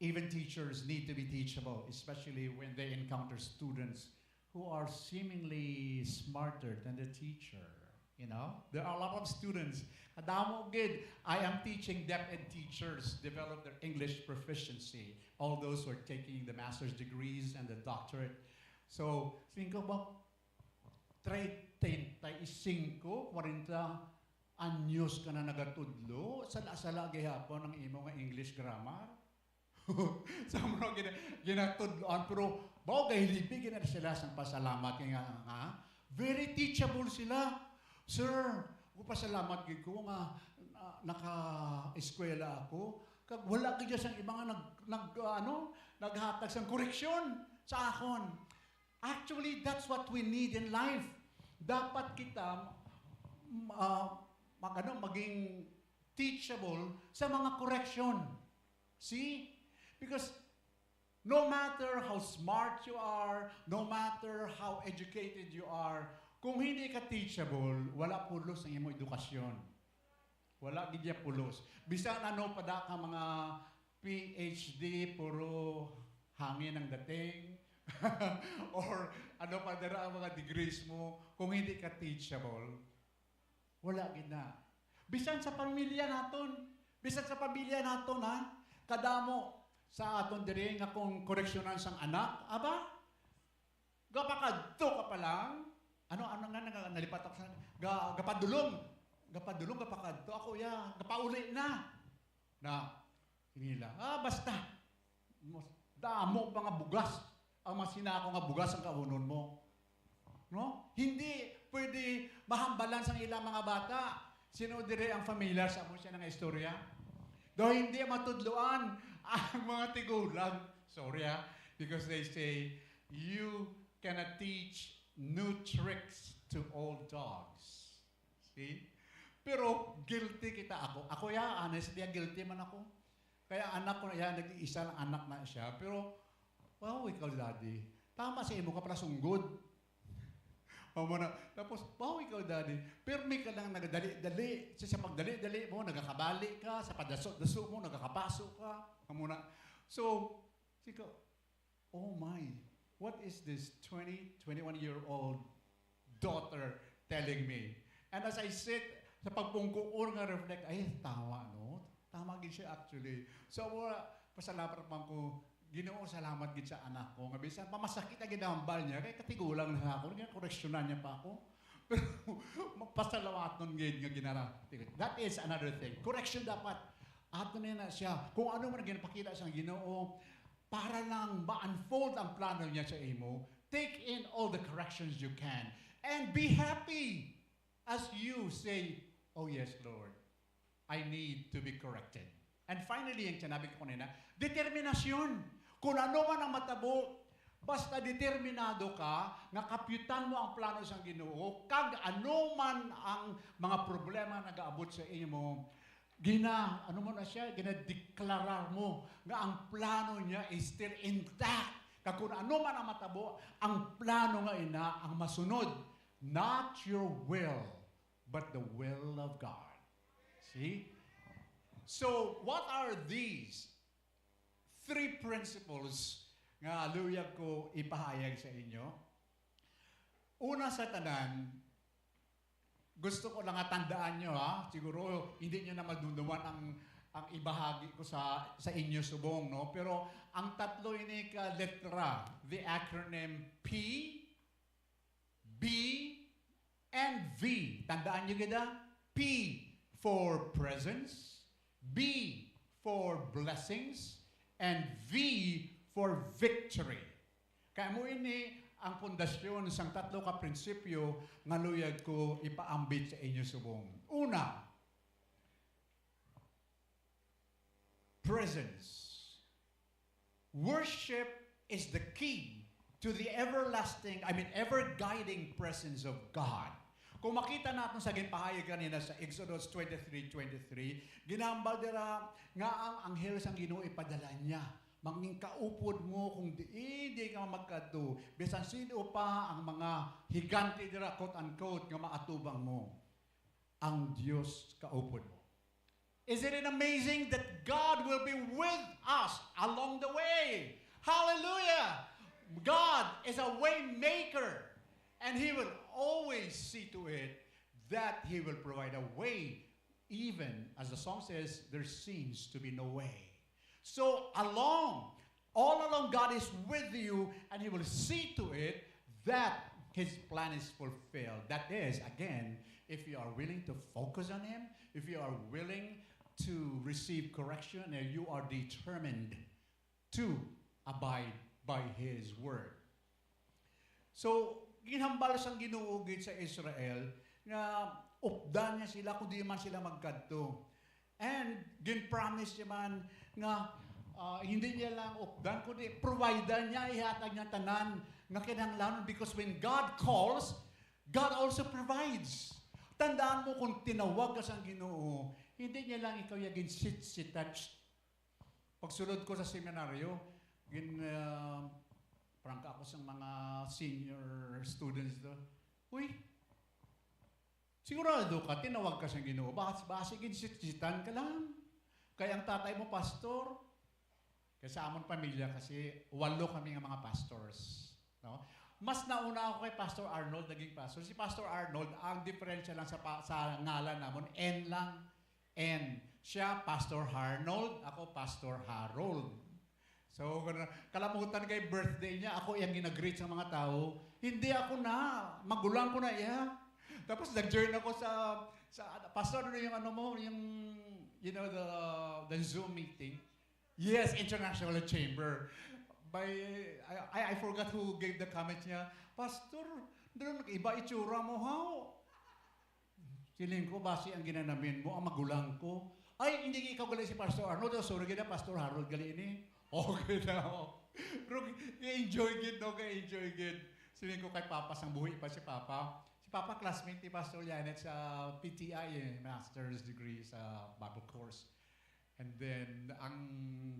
even teachers need to be teachable, especially when they encounter students who are seemingly smarter than the teacher. You know, there are a lot of students. Kadamo gid. I am teaching DepEd teachers develop their English proficiency. All those who are taking the master's degrees and the doctorate. So, singko ba? Treinta y cinco, kwarenta anyos ka na nagatudlo, sala-sala gihapon ang imo nga English grammar. Sa mga gina-, ginatudloan, pero bao gay libi gina sila sang pasalamat kay nga, nga very teachable sila. "Sir, ako pasalamat gid ko nga, ah, naka-eskwela ako. Kag wala gid sang iba nga nag, nag, ano, naghatag sang koreksyon sa akon." Actually, that's what we need in life. Dapat kita, mm, ah, mag-, ano, maging teachable sa mga correction. See? Because no matter how smart you are, no matter how educated you are, kung hindi ka teachable, wala pulos ang imo edukasyon. Wala gid ya pulos. Bisan ano pa da ka mga P H D, puro hangin ang dating. Or ano pa dira ang mga degrees mo, kung hindi ka teachable, wala gid na. Bisan sa pamilya naton, bisan sa pamilya naton, ha, kadamo sa aton diri nga kung koreksyonan sang anak, aba, gapakadto ka pa lang. Ano, ano nga, naga-, nalipat ako sa, ga-, gapadulong. Gapadulong, gapakadto. Ako, ya, gapauli na. Na, hinila. Ah, basta. Mas damo pa nga bugas. Ang mas hinako nga bugas ang kaunon mo. No? Hindi pwede mahambalan sang ilang mga bata. Sino dire ang familiar sa amo siya nga istorya? Daw hindi matudloan ang mga tigulang. Sorry, ah. Because they say, "You cannot teach new tricks to old dogs." See? Pero guilty kita ako. Ako, ya, honestly, ya, guilty man ako. Kaya anak ko, ya, nag-iisa lang anak na siya. Pero, wow, ikaw, daddy. Tama sa imo ka pala sunggod. Amo na. Tapos, wow, ikaw, daddy. Permi ka lang nagadali-dali. Sa, sa pagdali-dali mo, nagakabali ka. Sa padaso-daso mo, nagakapaso ka. Amo na. So, siko, "Oh my, what is this twenty, twenty-one-year-old daughter telling me?" And as I sit, sa pagpungkuon nga reflect, "Ay, tama, no? Tama gid siya actually." So, wala, pasalamat man ko, "Ginoo, salamat gid sa anak ko, nga bisan pa masakit ang ginahambal niya, kay katigulang na ako, nga koreksyonan niya pa ako." Pero, magpasalamaton gid nga ginara-, that is another thing. Correction dapat. Ato na na siya. Kung ano man ang ginapakita sa Ginoo, para lang ma-unfold ang plano niya sa imo, take in all the corrections you can. And be happy as you say, "Oh yes, Lord, I need to be corrected." And finally, ang sinabi ko kanina, determinasyon. Kung ano man ang matabo, basta determinado ka nga kapyutan mo ang plano sang Ginoo, kag ano man ang mga problema nga nagaabot sa imo, Gina, ano mo na siya, ginadeklarar mo nga ang plano niya is still intact. Kag kung ano man ang matabo, ang plano nga ina ang masunod. Not your will, but the will of God. See? So, what are these three principles nga luyag ko ipahayag sa inyo? Una sa tanan, gusto ko lang nga tandaan nyo, ha? Siguro hindi nyo na madumduman ang, ang ibahagi ko sa, sa inyo subong, no? Pero ang tatlo ini ka letra, the acronym P, B, and V. Tandaan nyo gid, ha? P for presence, B for blessings, and V for victory. Kay amo ini ang pundasyon sang tatlo ka prinsipyo nga luyag ko ipaambit sa inyo subong. Una, presence. Worship is the key to the everlasting, I mean, ever-guiding presence of God. Kung makita natin sa ginpahayag kanina sa Exodus twenty-three twenty-three, ginambal dira nga ang anghel sang Ginoo ipadala niya. Mangingkaupod mo kung diin di ka magkadto. Bisan sino pa ang mga higante dira, quote unquote, nga maatubang mo. Ang Dios kaupod mo. Isn't it amazing that God will be with us along the way? Hallelujah! God is a way maker, and He will always see to it that He will provide a way, even as the song says, there seems to be no way. So, along, all along, God is with you, and He will see to it that His plan is fulfilled. That is, again, if you are willing to focus on Him, if you are willing to receive correction, and you are determined to abide by His word. So, ginhambal sang Ginoo gid sa Israel nga updan niya sila kung di man sila magkadto. And gin-promise niya man nga, ah, hindi niya lang updan, kundi providean niya, ihatag niya tanan nga kinahanglanon, because when God calls, God also provides. Tandaan mo, kung tinawag ka sang Ginoo, hindi niya lang ikaw iya ginsitsitan. Pagsulod ko sa seminaryo, gin, ah, prangka ako sang mga senior students to. Uy, sigurado ka, tinawag ka sang Ginoo. Bas-, basi ginsitsitan ka lang. Kay ang tatay mo, pastor. Kay sa amon pamilya kasi, walo kami nga mga pastors, no? Mas nauna ako kay Pastor Arnold naging pastor. Si Pastor Arnold, ang diferensya lang sa pa-, sa ngalan namon, N lang. N. Siya, Pastor Harnold. Ako, Pastor Harold. So, kana-, kalamutan kay birthday niya, ako iyang ginagreet sa mga tao. "Hindi ako na, magulang ko na iya." Tapos nag-join ako sa, sa, "Pastor, ano yung ano mo, yung, you know, the, the Zoom meeting?" "Yes, International Chamber." By, I, I, I forgot who gave the comment niya, "Pastor, doon nag-iba itsura mo, how?" Siling ko, "Basi ang ginanamin mo, ang magulang ko." "Ay, hindi ikaw gali si Pastor Arnold. Oh, sorry gid, Pastor Harold gali ini." Okay na ako. Pero i-enjoy gid, no? Kay enjoy gid. Siling ko kay Papa, sang buhi pa si Papa. Si Papa, classmate ni Pastor Janet sa P T I, eh, master's degree sa Bible course. And then, ang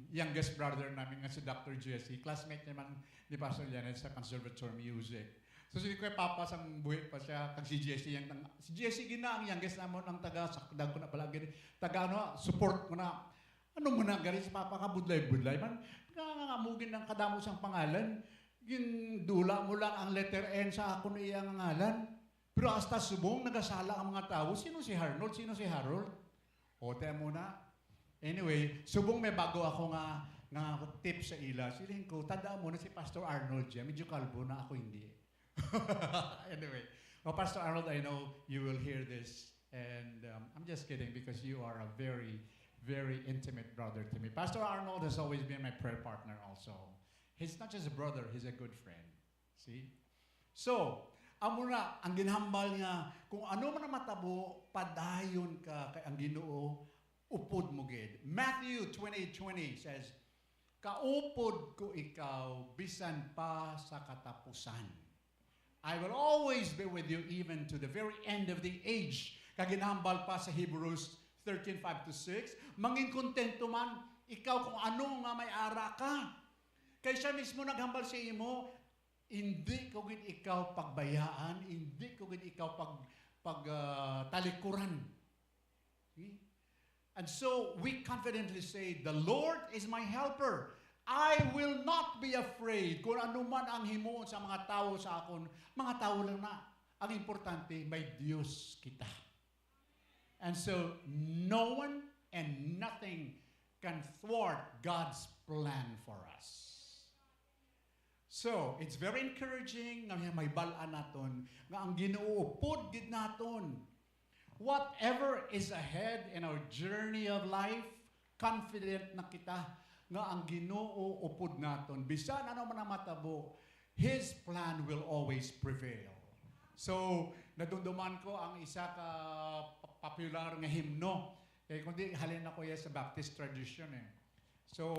youngest brother namin nga si Doctor Jesse, classmate naman ni Pastor Janet sa Conservatory Music. So, si Kuya Papa, sang buhi pa siya, kag si Jesse, yang tang-, si Jesse gina, ang youngest namon, ang taga, sakdag ko na pala, gini, taga, ano, support mo na. Ano mo na, gani si Papa ka, budlay-budlay man. Nga, nga, nga, mo gin ang kadamo sang pangalan. Gindula mo lang ang letter N sa akon iya nga ngalan. Pero hasta subong nagasala ang mga tawo, "Sino si Harnold? Sino si Harold?" O, tiyan mo na. Anyway, subong may bago ako nga, nga tip sa ila. Siling ko, "Tandaan mo na si Pastor Arnold siya. Medyo kalbo na, ako hindi." Anyway, well, Pastor Arnold, I know you will hear this. And, um, I'm just kidding because you are a very, very intimate brother to me. Pastor Arnold has always been my prayer partner also. He's not just a brother, he's a good friend. See? So, amo na ang ginhambal nga, kung ano man ang matabo, padayon ka kay ang Ginoo, upod mo gid. Matthew twenty-eight twenty says, "Kaupod ko ikaw bisan pa sa katapusan. I will always be with you even to the very end of the age." Kag ginhambal pa sa Hebrews thirteen, five to six, mangin kontento man ikaw kung ano nga may ara ka. Kay siya mismo naghambal sa imo, "Hindi ko gid ikaw pagbayaan, hindi ko gid ikaw pag, pag, ah, talikuran." Okay? And so we confidently say, "The Lord is my helper. I will not be afraid." Kung ano man ang himuon sa mga tawo sa akon, mga tawo lang na. Ang importante, may Dios kita. And so, no one and nothing can thwart God's plan for us. So, it's very encouraging nga may bal-an naton nga ang Ginoo upod gid naton. Whatever is ahead in our journey of life, confident na kita nga ang Ginoo upod naton. Bisan ano man ang matabo, His plan will always prevail. So, nadumduman ko ang isa ka pa-, popular nga himno. Kay kundi halin ako ya sa Baptist tradition eh. So,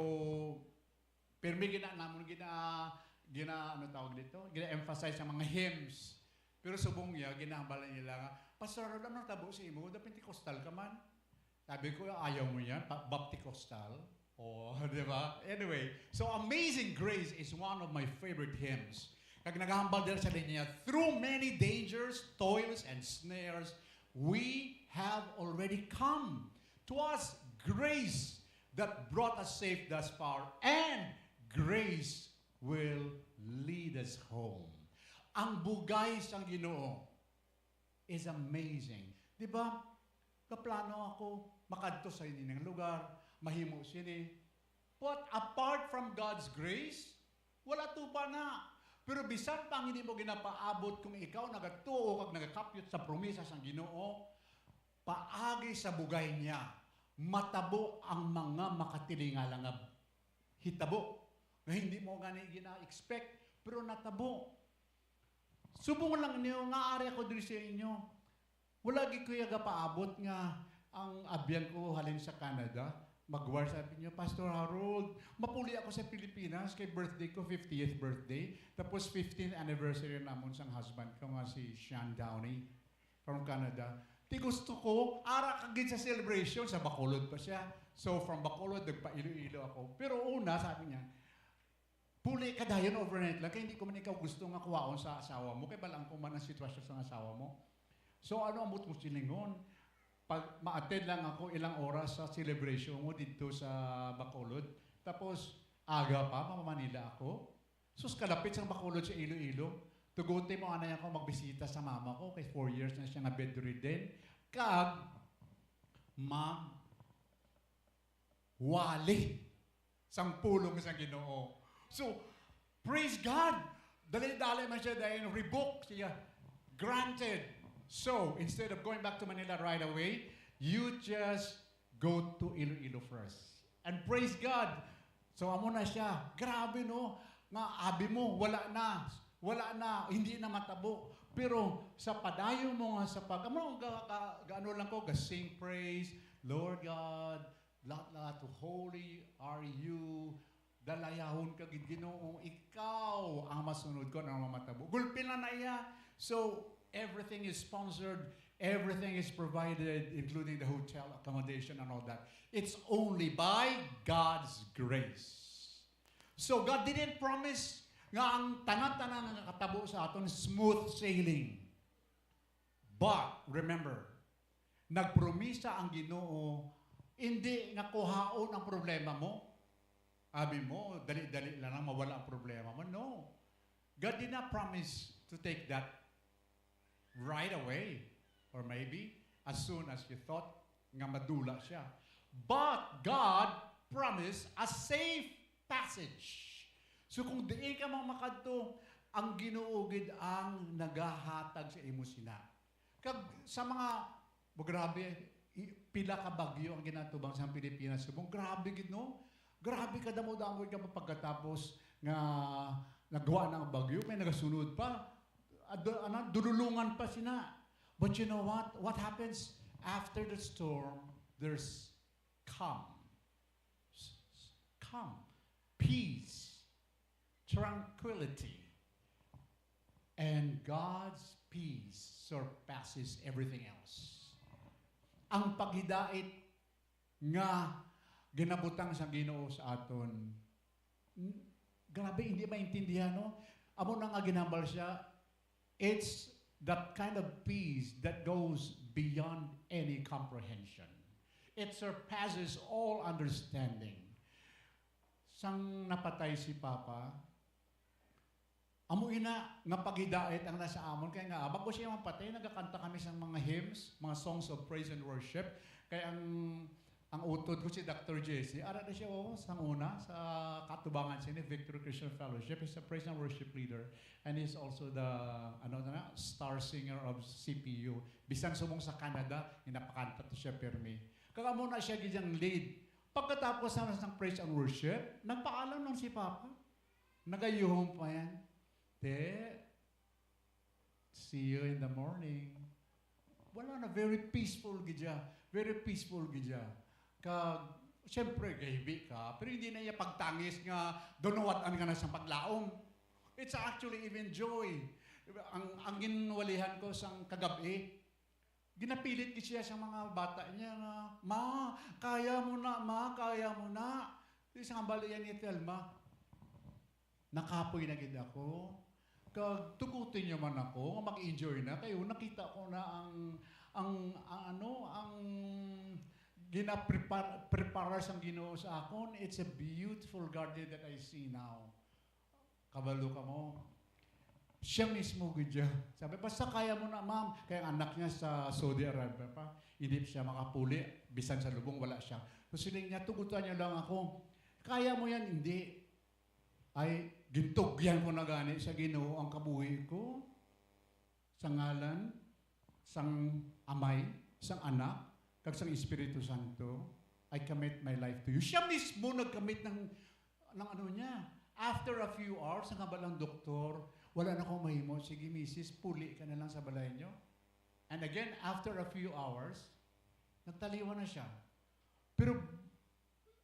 pirmi gina namon gina, gina, ano tawag dito? Gina-emphasize ang mga hymns. Pero subong niya, ginahambal nila nga, "Pastor Harold, ano tabo sa imo? Da Pentecostal ka man?" Sabi ko, "Ayaw mo yan, pa-, Bapticostal." Oh, di ba? Anyway, so Amazing Grace is one of my favorite hymns. Kag nagahambal dira sa linya, "Through many dangers, toils, and snares, we have already come. 'Twas grace that brought us safe thus far, and grace will lead us home." Ang bugay sang Ginoo is amazing. Di ba? Kaplano ako, makadto sa ini nga lugar, mahimo sini. But apart from God's grace, wala to pa na. Pero bisan pa ang hindi mo ginapaabot, kung ikaw nagatuo kag nagakapyot sa promesa sang Ginoo, paagi sa bugay niya, matabo ang mga makatilingala nga hitabo nga hindi mo gani gina-expect, pero natabo. Subong lang niyo nga ari ako diri sa inyo. Wala gid ko ya gapaabot nga ang abyan ko halin sa Canada, mag-wire sa inyo, "Pastor Harold, mapuli ako sa Pilipinas kay birthday ko, fiftieth birthday, tapos fifteenth anniversary namon sang husband ko nga si Sean Downey from Canada. Ti gusto ko, ara ka gid sa celebration," sa Bacolod pa siya. So, from Bacolod, nagpa-Iloilo ako. Pero una, sabi niya, "Puli ka dayon overnight lang, kay hindi ko man ikaw gusto nga kuwaon sa asawa mo, kay bal-an ko man ang sitwasyon sa asawa mo. So, ano ang buot mo silingon? Pag ma-attend lang ako ilang oras sa celebration mo didto sa Bacolod, tapos aga pa, mama-Manila ako. Sus, kalapit sang Bacolod sa Iloilo. Tuguti mo anay ako magbisita sa mama ko, kay four years na siya nga bedridden. Kag, mag-, wali sang pulong sang Ginoo." So, praise God! Dali-dali man siya dahil rebuke siya. Granted. So, instead of going back to Manila right away, you just go to Iloilo first. And praise God! So, amo na siya. Grabe, no? Nga, abi mo, wala na. Wala na, hindi na matabo. Pero sa padayon mo nga sa pag-, amo, ga-, ga-, gaano lang ko, ga-sing praise, "Lord God, la, la, to holy are you." Dalayahon ka gid, Ginoo, ikaw ang masunod ko, ano ang matabo. Gulpi na na iya. So, everything is sponsored, everything is provided, including the hotel accommodation and all that. It's only by God's grace. So, God didn't promise nga ang tanan-tanan nga nakatabo sa aton smooth sailing. But, remember, nagpromisa ang Ginoo, hindi nga kuhaon ang problema mo. Abi mo, dali-dali lang na mawala ang problema mo. No. God did not promise to take that right away, or maybe as soon as you thought nga madula siya. But God promised a safe passage. So kung diin ka man makadto, ang Ginoo gid ang nagahatag sa imo sina. Kag sa mga, oh, grabe, i-, pila ka bagyo ang ginatubang sa Pilipinas subong. Grabe gid, no? Grabe ka damo-damo ka pagkatapos nga nagwa na ang bagyo, may nagasunod pa. Ad-, ana, dululungan pa sina. But you know what? What happens after the storm? There's calm. S-, s-, calm. Peace. Tranquility. And God's peace surpasses everything else. ang paghidait nga ginabutang sa Ginoo sa aton. N-, grabe, hindi maintindihan, no? Amo na nga ginambal siya, it's that kind of peace that goes beyond any comprehension. It surpasses all understanding. Sang napatay si Papa, amo ina nga paghidait ang nasa amon. Kaya nga, bago siya mapatay, nagakanta kami sang mga hymns, mga songs of praise and worship. Kaya ang, ang utod ko si Doctor Jesse, ara na siya, oh, sang una, sa katubangan siya ni Victory Christian Fellowship. He's a praise and worship leader. And he's also the, ano na, star singer of C P U. Bisan sumong sa Canada, ginapakanta to siya, pirmi. Kag amo na siya gid ang lead. Pagkatapos naman sang praise and worship, nagpaalam lang si Papa. Nagayuhom pa yan. Te, see you in the morning. Wala na, very peaceful gid siya. Very peaceful gid siya. Kag, siyempre, gahibi ka, pero hindi na iya pagtangis nga dunawat-an ka na siyang paglaom. It's actually even joy. Ang, ang ginwalihan ko sang kagabi, ginapilit gid siya sa mga bata niya nga, "Ma, kaya mo na, ma, kaya mo na." Di sa hambal iya ni Telma, "Nakapoy na gid ako. Kag tuguti niyo man ako nga mag-enjoy na, kayo nakita ko na ang, ang, ang ano, ang ginaprepar-, prepara sang Ginoo sa akon. It's a beautiful garden that I see now." Kabalo ka mo? Siya mismo gid siya. Sabi, "Basta kaya mo na, ma'am." Kaya ang anak niya sa Saudi Arabia pa, hindi siya makapuli, bisan sa lubong, wala siya. So, siling niya, "Tugutan niyo lang ako. Kaya mo yan?" "Hindi." Ay, gintugyan ko na gani sa Ginoo ang kabuhi ko. Sa ngalan sang Amay, sang Anak, kag sang Espiritu Santo, I commit my life to you. Siya mismo nag-commit ng, ng ano niya. After a few hours, ang hambal ng doktor, "Wala na akong mahimo. Sige, misis, puli ka na lang sa balay niyo." And again, after a few hours, nagtaliwan na siya. Pero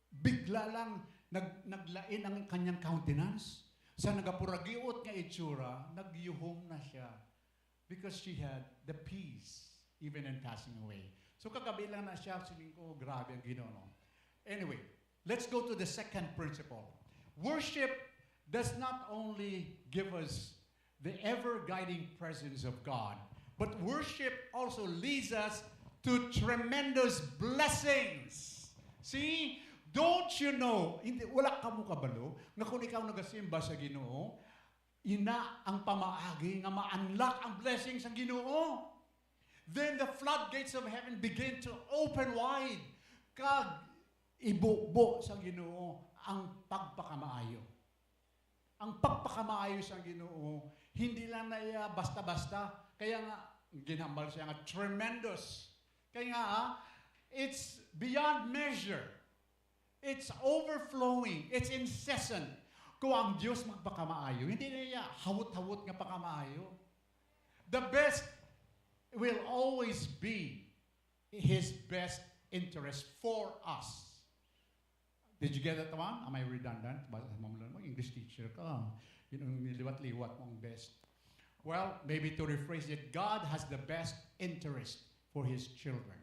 bigla lang nag-, naglain ang kanyang countenance. Sa nagapuragiot nga itsura, nagyuhom na siya because she had the peace even in passing away. So kagabi lang na siya, siling ko, "Grabe ang Ginoo, no?" Anyway, let's go to the second principle. Worship does not only give us the ever-guiding presence of God, but worship also leads us to tremendous blessings. See, don't you know, hindi, wala ka mo kabalo nga kung ikaw nagasimba sa Ginoo, ina ang pamaagi nga ma-unlock ang blessing sa Ginoo. Then the floodgates of heaven begin to open wide, kag ibubo sa Ginoo ang pagpakamaayo. Ang pagpakamaayo sa Ginoo, hindi lang na iya basta-basta. Kaya nga, ginhambal siya nga tremendous. Kaya nga, ah, it's beyond measure. It's overflowing. It's incessant. Kung ang Dios magpakamaayo, hindi na iya hawot-hawot nga pakamaayo. The best will always be His best interest for us. Did you get that one? Am I redundant? Ba-, mamulan mo, English teacher ka. Yun ang niliwat-liwat mo ang best. Well, maybe to rephrase it, God has the best interest for His children.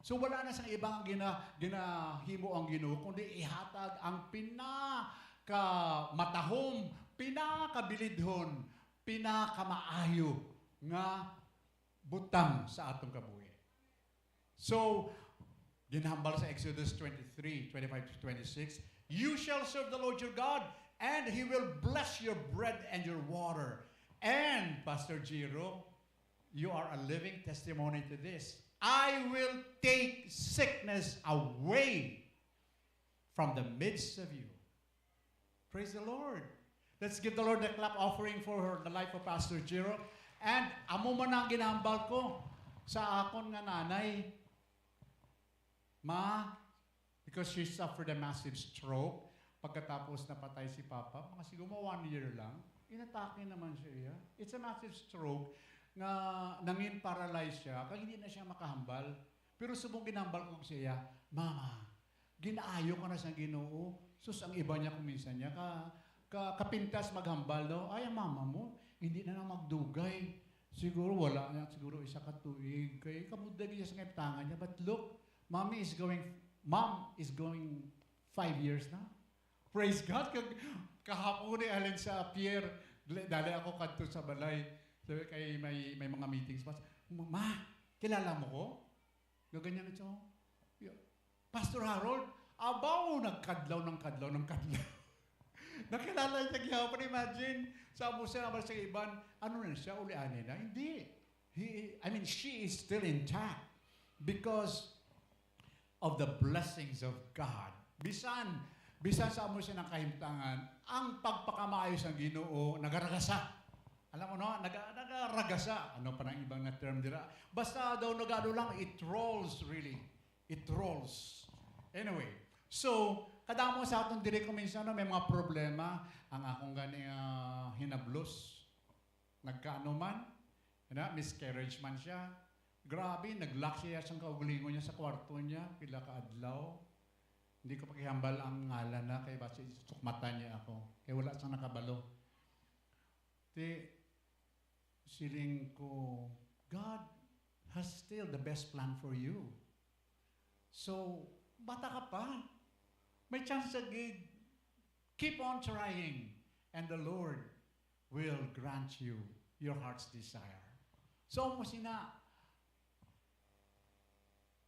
So wala na sang ibang gina-, ginahimo ang Ginoo, kundi ihatag ang pinakamatahom, pinakabilidhon, pinakamaayo nga butang sa atong kabuhi. So, ginhambal sa Exodus twenty-three, twenty-five to twenty-six, "You shall serve the Lord your God, and He will bless your bread and your water." And, Pastor Giro, you are a living testimony to this. "I will take sickness away from the midst of you." Praise the Lord. Let's give the Lord a clap offering for her, the life of Pastor Giro. And amo man ang ginhambal ko sa akon nga nanay. Ma, because she suffered a massive stroke, pagkatapos napatay si Papa, mga siguro mga one year lang, inatake naman siya, iya. It's a massive stroke nga nangin paralyzed siya, kag hindi na siya makahambal. Pero subong ginhambal ko siya, "Mama, ginaayo ka na sa Ginoo." Sus, ang iba niya kung minsan niya ka, ka, kapintas maghambal daw, "Ay, ang mama mo, hindi na lang magdugay." Siguro wala na, siguro isa ka tuig. Kay kabudag niya sa nga ibtangan niya. But look, mommy is going, mom is going five years na. Praise God. Kag kahapon ni Allen sa pier, dali, dali ako kadto sa balay. Sabi kay may, may mga meetings pa. "Ma, kilala mo ko?" Gaganyan siya. "Yeah. Pastor Harold, abaw, nagkadlaw ng kadlaw ng kadlaw." Nakilala niya gihapon, imagine. Sa amo siya naman sa iban, ano na siya, ulianin na? Hindi. He, I mean, she is still intact because of the blessings of God. Bisan, bisan sa amo siya ng kahimtangan, ang pagpakamaayo sang Ginoo nagaragasa. Alam mo, no? Naga-, nagaragasa. Ano pa nang ibang na term dira? Basta daw nagano lang, it rolls, really. It rolls. Anyway, so, kadamo sa aton diri kung minsan, no, may mga problema. Ang akong gani, ah, hinablos, nagkaano man, na, miscarriage man siya. Grabe, nag-lock siya sa kaugalingon niya sa kwarto niya, pila ka adlaw. Hindi ko pakihambal ang ngalan na, kay basi sukmatan niya ako. Kay wala siyang nakabalo. Ti, siling ko, "God has still the best plan for you. So, bata ka pa. May chance sa gid. Keep on trying, and the Lord will grant you your heart's desire." So, mo sina,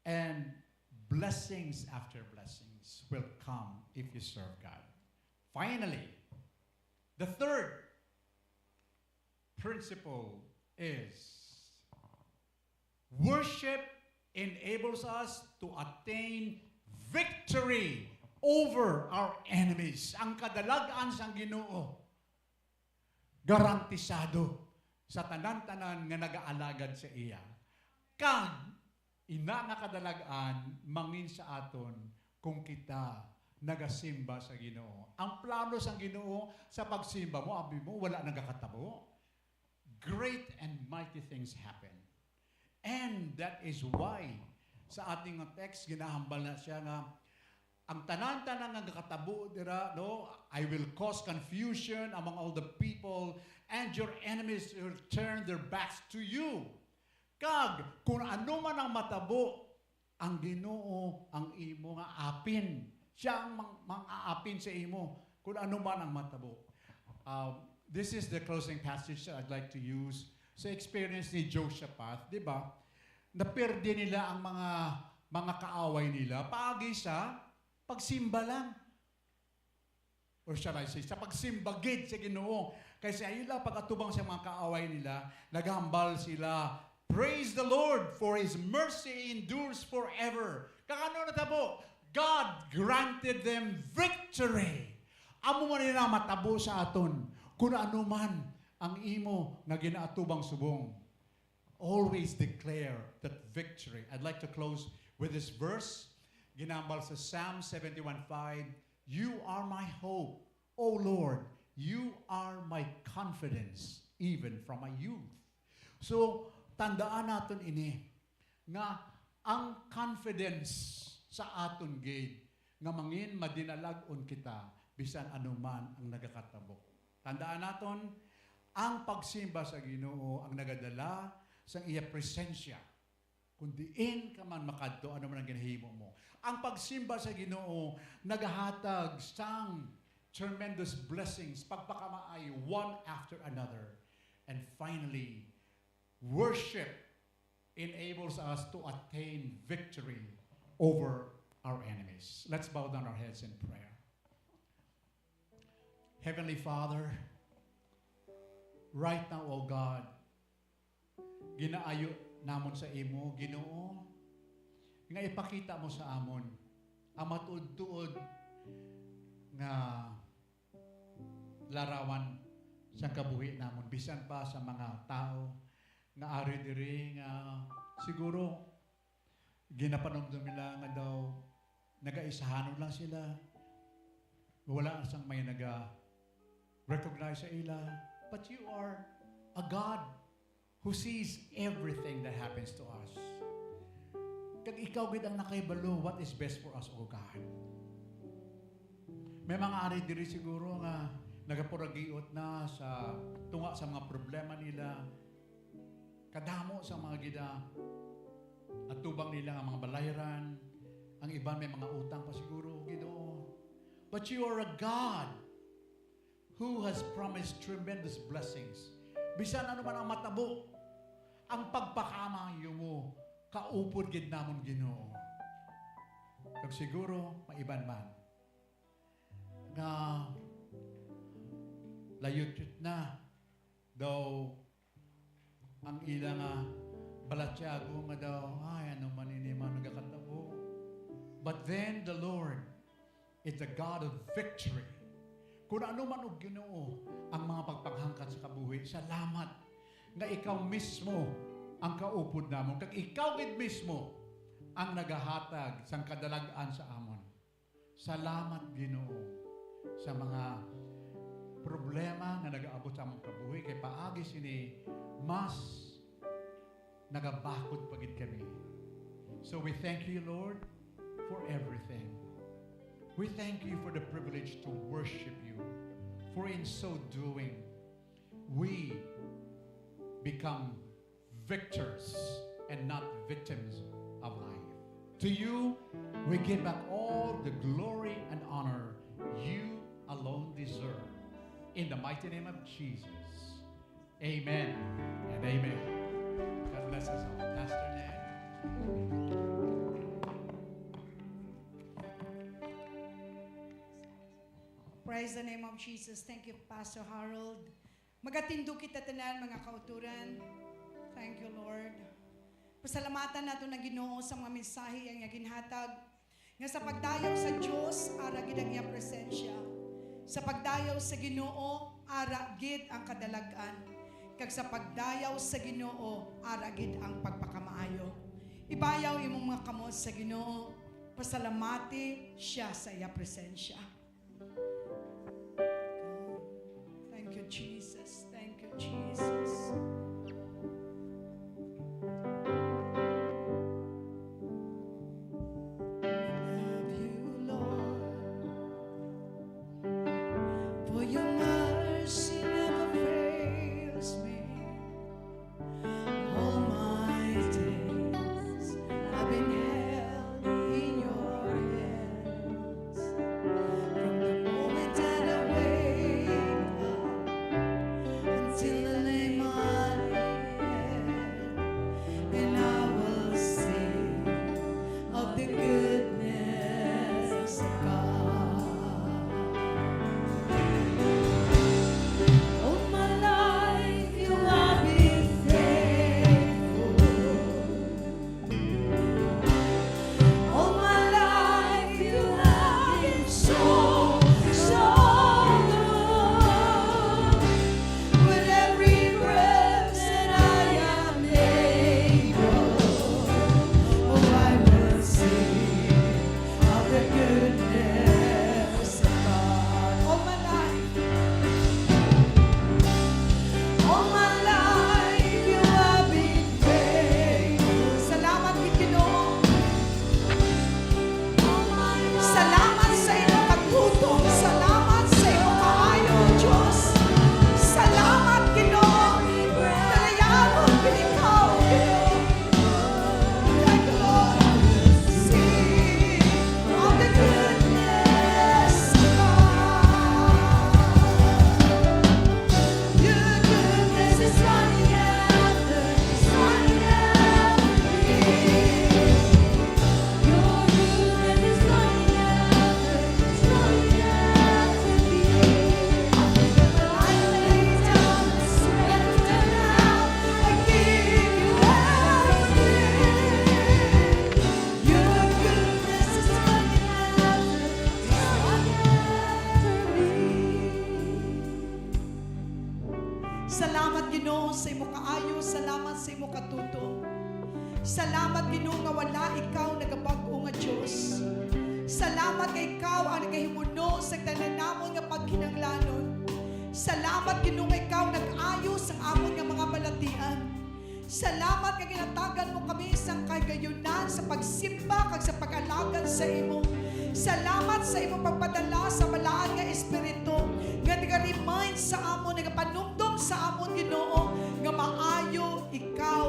and blessings after blessings will come if you serve God. Finally, the third principle is worship enables us to attain victory over our enemies. Ang kadalag-an sang Ginoo garantisado sa tanan-tanan nga nagaalagad sa iya. Kag ina nga kadalag-an mangin sa aton kung kita nagasimba sa Ginoo. Ang plano sang Ginoo sa pagsimba mo, abi mo, wala nagakatabo. Great and mighty things happen. And that is why sa ating text, ginahambal na siya nga ang tanan-tanan nga nakatabo dira, no, "I will cause confusion among all the people, and your enemies will turn their backs to you." Kag kung ano man ang matabo, ang Ginoo ang imo nga apin. Siya ang mang-, mang-aapin sa imo kung ano man ang matabo. Um, this is the closing passage that I'd like to use. Sa experience ni Jehoshaphat, di ba? Naperde nila ang mga, mga kaaway nila paagi sa pagsimba lang. Or shall I say, sa pagsimba gid sa Ginoo. Kay sa ila pag-atubang sa mga kaaway nila, naghambal sila, "Praise the Lord, for His mercy endures forever." Kag ano natabo? God granted them victory. Amo man ina matabo sa aton, kung ano man ang imo nga ginaatubang subong. Always declare that victory. I'd like to close with this verse. Ginambal sa Psalm seventy-one five, "You are my hope, O Lord, you are my confidence, even from my youth." So, tandaan naton ini, nga ang confidence sa aton gid, nga mangin madinalag-on kita, bisan anuman ang nagakatabo. Tandaan naton, ang pagsimba sa Ginoo ang nagadala sa iya presensya. Kung diin ka man makadto, ano man ang ginahimo mo. Ang pagsimba sa Ginoo nagahatag sang tremendous blessings, pagpakamaayo, one after another. And finally, worship enables us to attain victory over our enemies. Let's bow down our heads in prayer. Heavenly Father, right now, O God, ginaayo namon sa imo, Ginoo, nga ipakita mo sa amon ang matuod-tuod nga larawan sa kabuhi namon, bisan pa sa mga tawo nga ari diri nga siguro ginapanumdom nila nga daw nagaisahanon lang sila. Wala sang may naga-recognize sa ila. But you are a God who sees everything that happens to us. Kag ikaw gid ang nakahibalo what is best for us, O God. May mga ari diri siguro nga nagapuragiot na sa tunga sa mga problema nila. Kadamo sa mga gida-, atubang nila nga mga balayran, ang iban may mga utang pa siguro, Ginoo. But you are a God who has promised tremendous blessings. Bisan ano man ang matabo, ang pagpakamaayo mo, kaupod gid namon, Ginoo. Kag siguro, may iban man nga layutyot na daw ang ila nga balatyago nga daw, "Ay, ano man ini man nagakatabo?" But then the Lord is the God of victory. Kung ano man og Ginoo ang mga pagpanghangkat sa kabuhi, salamat nga ikaw mismo ang kaupod namon, kag ikaw gid mismo ang nagahatag sang kadalag-an sa amon. Salamat, Ginoo, sa mga problema nga nagaabot sa among kabuhi, kay paagi sini mas nagabakod pa gid kami. So we thank you, Lord, for everything. We thank you for the privilege to worship you. For in so doing, we become victors and not victims of life. To you, we give back all the glory and honor you alone deserve. In the mighty name of Jesus, amen and amen. God bless us all. Pastor Ned. Praise the name of Jesus. Thank you, Pastor Harold. Magatindog kita tanan, mga kauturan. Thank you, Lord. Pasalamatan naton ang Ginoo sa mga mensahe nga ginhatag, nga sa pagdayaw sa Dios, ara gid ang iya presensya. Sa pagdayaw sa Ginoo, ara gid ang kadalag-an. Kag sa pagdayaw sa Ginoo, ara gid ang pagpakamaayo. Ibayaw imong mga kamot sa Ginoo, pasalamati siya sa iya presensya. Thank you, Jesus. Thank you, Jesus. I love you, Lord, for your mercy never fails me. All my days I've been held in your hands. From the moment that I wake up until I lay my head, and I will sing of the goodness of God. All my life you have been faithful. All my life you have been so, so good. With every breath that I am able, oh, I will sing of the goodness of God. All my life, all my life you have been faithful. Salamat, Ginoo. Salamat sa imo katutom. Salamat sa imo kaayo, Dios. Salamat, Ginoo. Dalayawon gid ikaw, Ginoo. Thank you, Lord. Sing of the goodness of God. Your goodness is running after, is running after me. Your goodness is running after, is running after me. I lay down and surrender now. I give you everything. Your goodness is running after, is running after me. Salamat, Ginoo, sa imo kaayo. Salamat sa imo katutom. Salamat, Ginoo, nga wala ikaw nagabag-o nga Dios. Salamat nga ikaw ang nagahimuno sa tanan namon nga pagkinahanglanon. Salamat, Ginoo, nga ikaw nag-ayo sang amon nga mga balatian. Salamat nga ginatagan mo kami sang kahigayunan sa pagsimba kag sa pag-alagad sa imo. Salamat sa imo pagpadala sa Balaan nga Espiritu nga naga-remind sa amon, nagapanumdom sa amon, Ginoo, nga maayo ikaw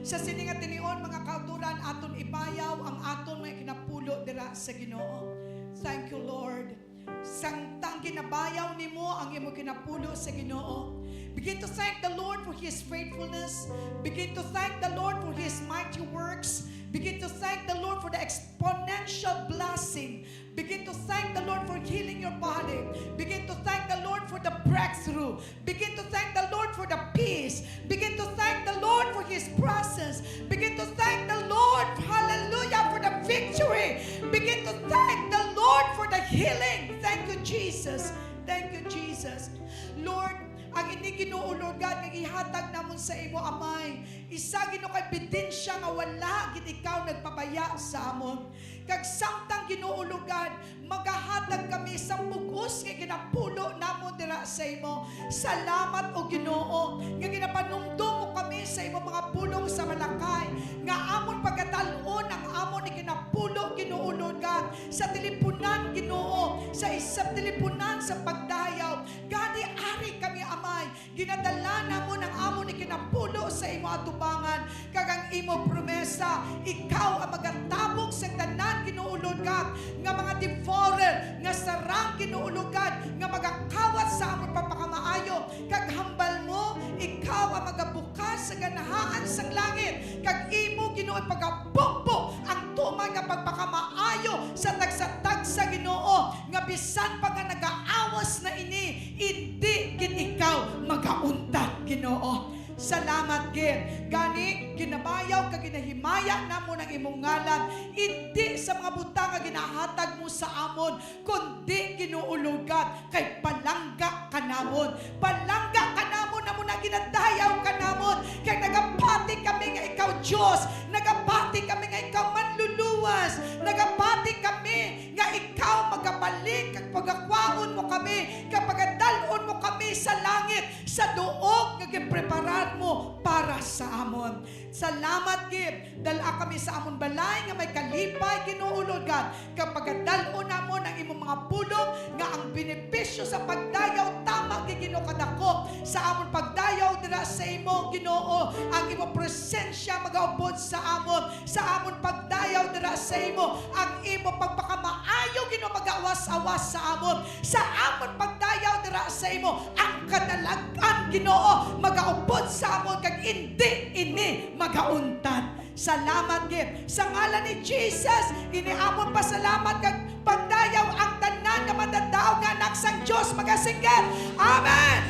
Sa sini nga tinion, mga kauturan, aton ibayaw ang aton mga kinapulo dira sa Ginoo. Thank you, Lord. Samtang ginabayaw nimo ang imo kinapulo sa Ginoo, begin to thank the Lord for His faithfulness. Begin to thank the Lord for His mighty works. Begin to thank the Lord for the exponential blessing. Begin to thank the Lord for healing your body. Begin to thank the Lord for the breakthrough. Begin to thank the Lord for the peace. Begin to thank the Lord for His presence. Begin to thank the Lord, hallelujah, for the victory. Begin to thank the Lord for the healing. Thank you, Jesus. Thank you, Jesus. Lord, ang ini, Ginoo, Lord God, nga gihatag namon sa imo, Amay, isa, Ginoo, ka ebidensya nga wala gid ikaw nagpabaya sa amon. Kag samtang, Ginoo, Lord God, magahatag kami sa bug-os nga ginapulo namon dira sa imo. Salamat, O Ginoo, nga ginapanumdom mo kami sa imo mga pulong sa Malakay, nga amon pagadal-on ang amon iginapulo, Ginoo, Lord God, sa tilipunan, Ginoo, sa isab tilipunan sa pagdayaw. Gani, ari kami, Amay, ginadala namon ang amon iginapulo sa imo atubangan, kag ang imo promesa, ikaw ang magatabog sa tanan, Ginoo, Lord God, nga mga devourer, nga sarang, Ginoo, Lord God, nga magakawat sa amon pagpakamaayo, kag hambal mo, ikaw ang magabukas sa ganahaan sang langit, kag imo, Ginoo, pagabugbo ang tuman nga pagpakamaayo sa tagsa-tagsa, Ginoo, nga bisan pa nga nagaawas na ini, indi gid ikaw magauntad, Ginoo. Salamat gid. Gani, ginabayaw kag ginahimaya namon ang imong ngalan, indi sa mga butang nga ginahatag mo sa amon, kundi, Ginoo, Lord God, kay palangga ka namon. Palangga ka namon, amo na ginadayaw ka namon. Kay nagapati kami nga ikaw Dios. Nagapati kami nga ikaw manluluwas. Nagapati kami nga ikaw magabalik kag pagakwaon mo kami, kag pagadal-on mo kami sa langit, sa duog nga ginpreparar mo para sa amon. Salamat gid. Dal-a kami sa amon balay nga may kalipay, Ginoo, Lord God, kag pagadal-on namon ang imong mga pulong, nga ang benepisyo sa pagdayaw tama gid, Ginoo, kadako sa amon pagdayaw dira sa imo, Ginoo. Ang imo presensya magaupod sa amon, sa amon pagdayaw dira sa imo. Ang imo pagpakamaayo, Ginoo, magawas-awas sa amon, sa amon pagdayaw dira sa imo. Ang kadalag-an, Ginoo, magaupod sa amon, kag indi ini magauntad. Salamat gid. Sa ngalan ni Jesus, ini amon pasalamat kag pagdayaw. Ang tanan nga madadaog nga anak sang Dios magasinggit, "Amen!"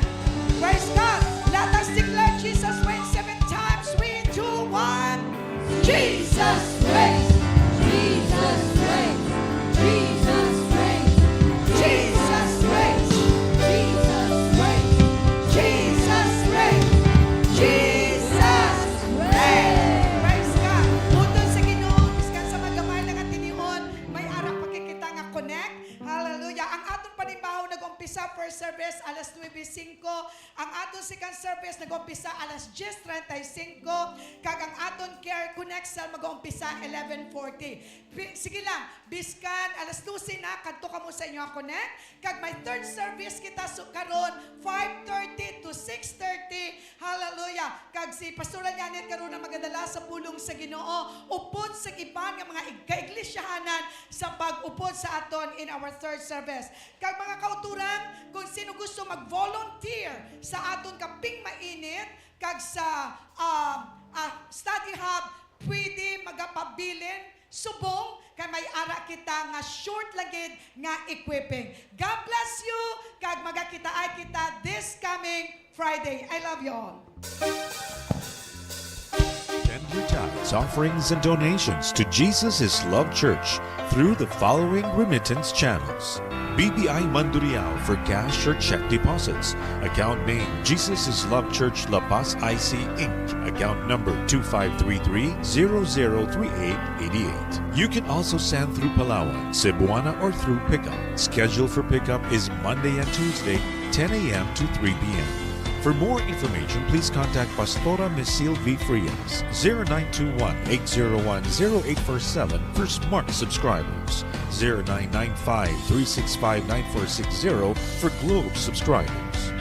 Praise God! Let us declare Jesus reigns seven times. Three, two, one. Jesus reigns! Jesus reigns! Jesus reigns! Jesus reigns! Jesus reigns! Jesus reigns! Jesus reigns! Praise God! Button sa Ginoo, biskan sa magamay lang ang tinion, may ara pa kita nga connect. Hallelujah! Ang aton panibaho nag-umpisa, first service, alas nuebe singko. Ang aton second service nag-umpisa alas diyes treinta y cinco, kag ang aton Care Connect cell mag-umpisa eleven forty. Bi-, sige lang, biskan alas dose na, kadto kamo sa inyo nga connect. Kag may third service kita su-, karon, five thirty to six thirty. Hallelujah. Kag si Pastora Janet karon ang magadala sa pulong sa Ginoo, upod sa iban nga mga ig-, kaiglesyahanan sa pag-upod sa aton in our third service. Kag mga kauturan, kung sino gusto mag-volunteer sa aton Kaping Mainit kag sa, ah, ah, study hub, pwede magapabilin subong kay may ara kita nga short lang gid nga equipping. God bless you, kag magakitaay kita this coming Friday. I love you all. Send your tithes, offerings, and donations to Jesus is Love Church through the following remittance channels. B P I Mandurriao for cash or check deposits. Account name, Jesus is Love Church La Paz I C Inc. Account number two five three three, zero zero three eight eight eight. You can also send through Palawan, Cebuana, or through pickup. Schedule for pickup is Monday and Tuesday, ten A M to three P M. For more information, please contact Pastora Misil V. Frias, zero nine two one, eight zero one, zero eight four seven for Smart subscribers, zero nine nine five, three six five, nine four six zero for Globe subscribers.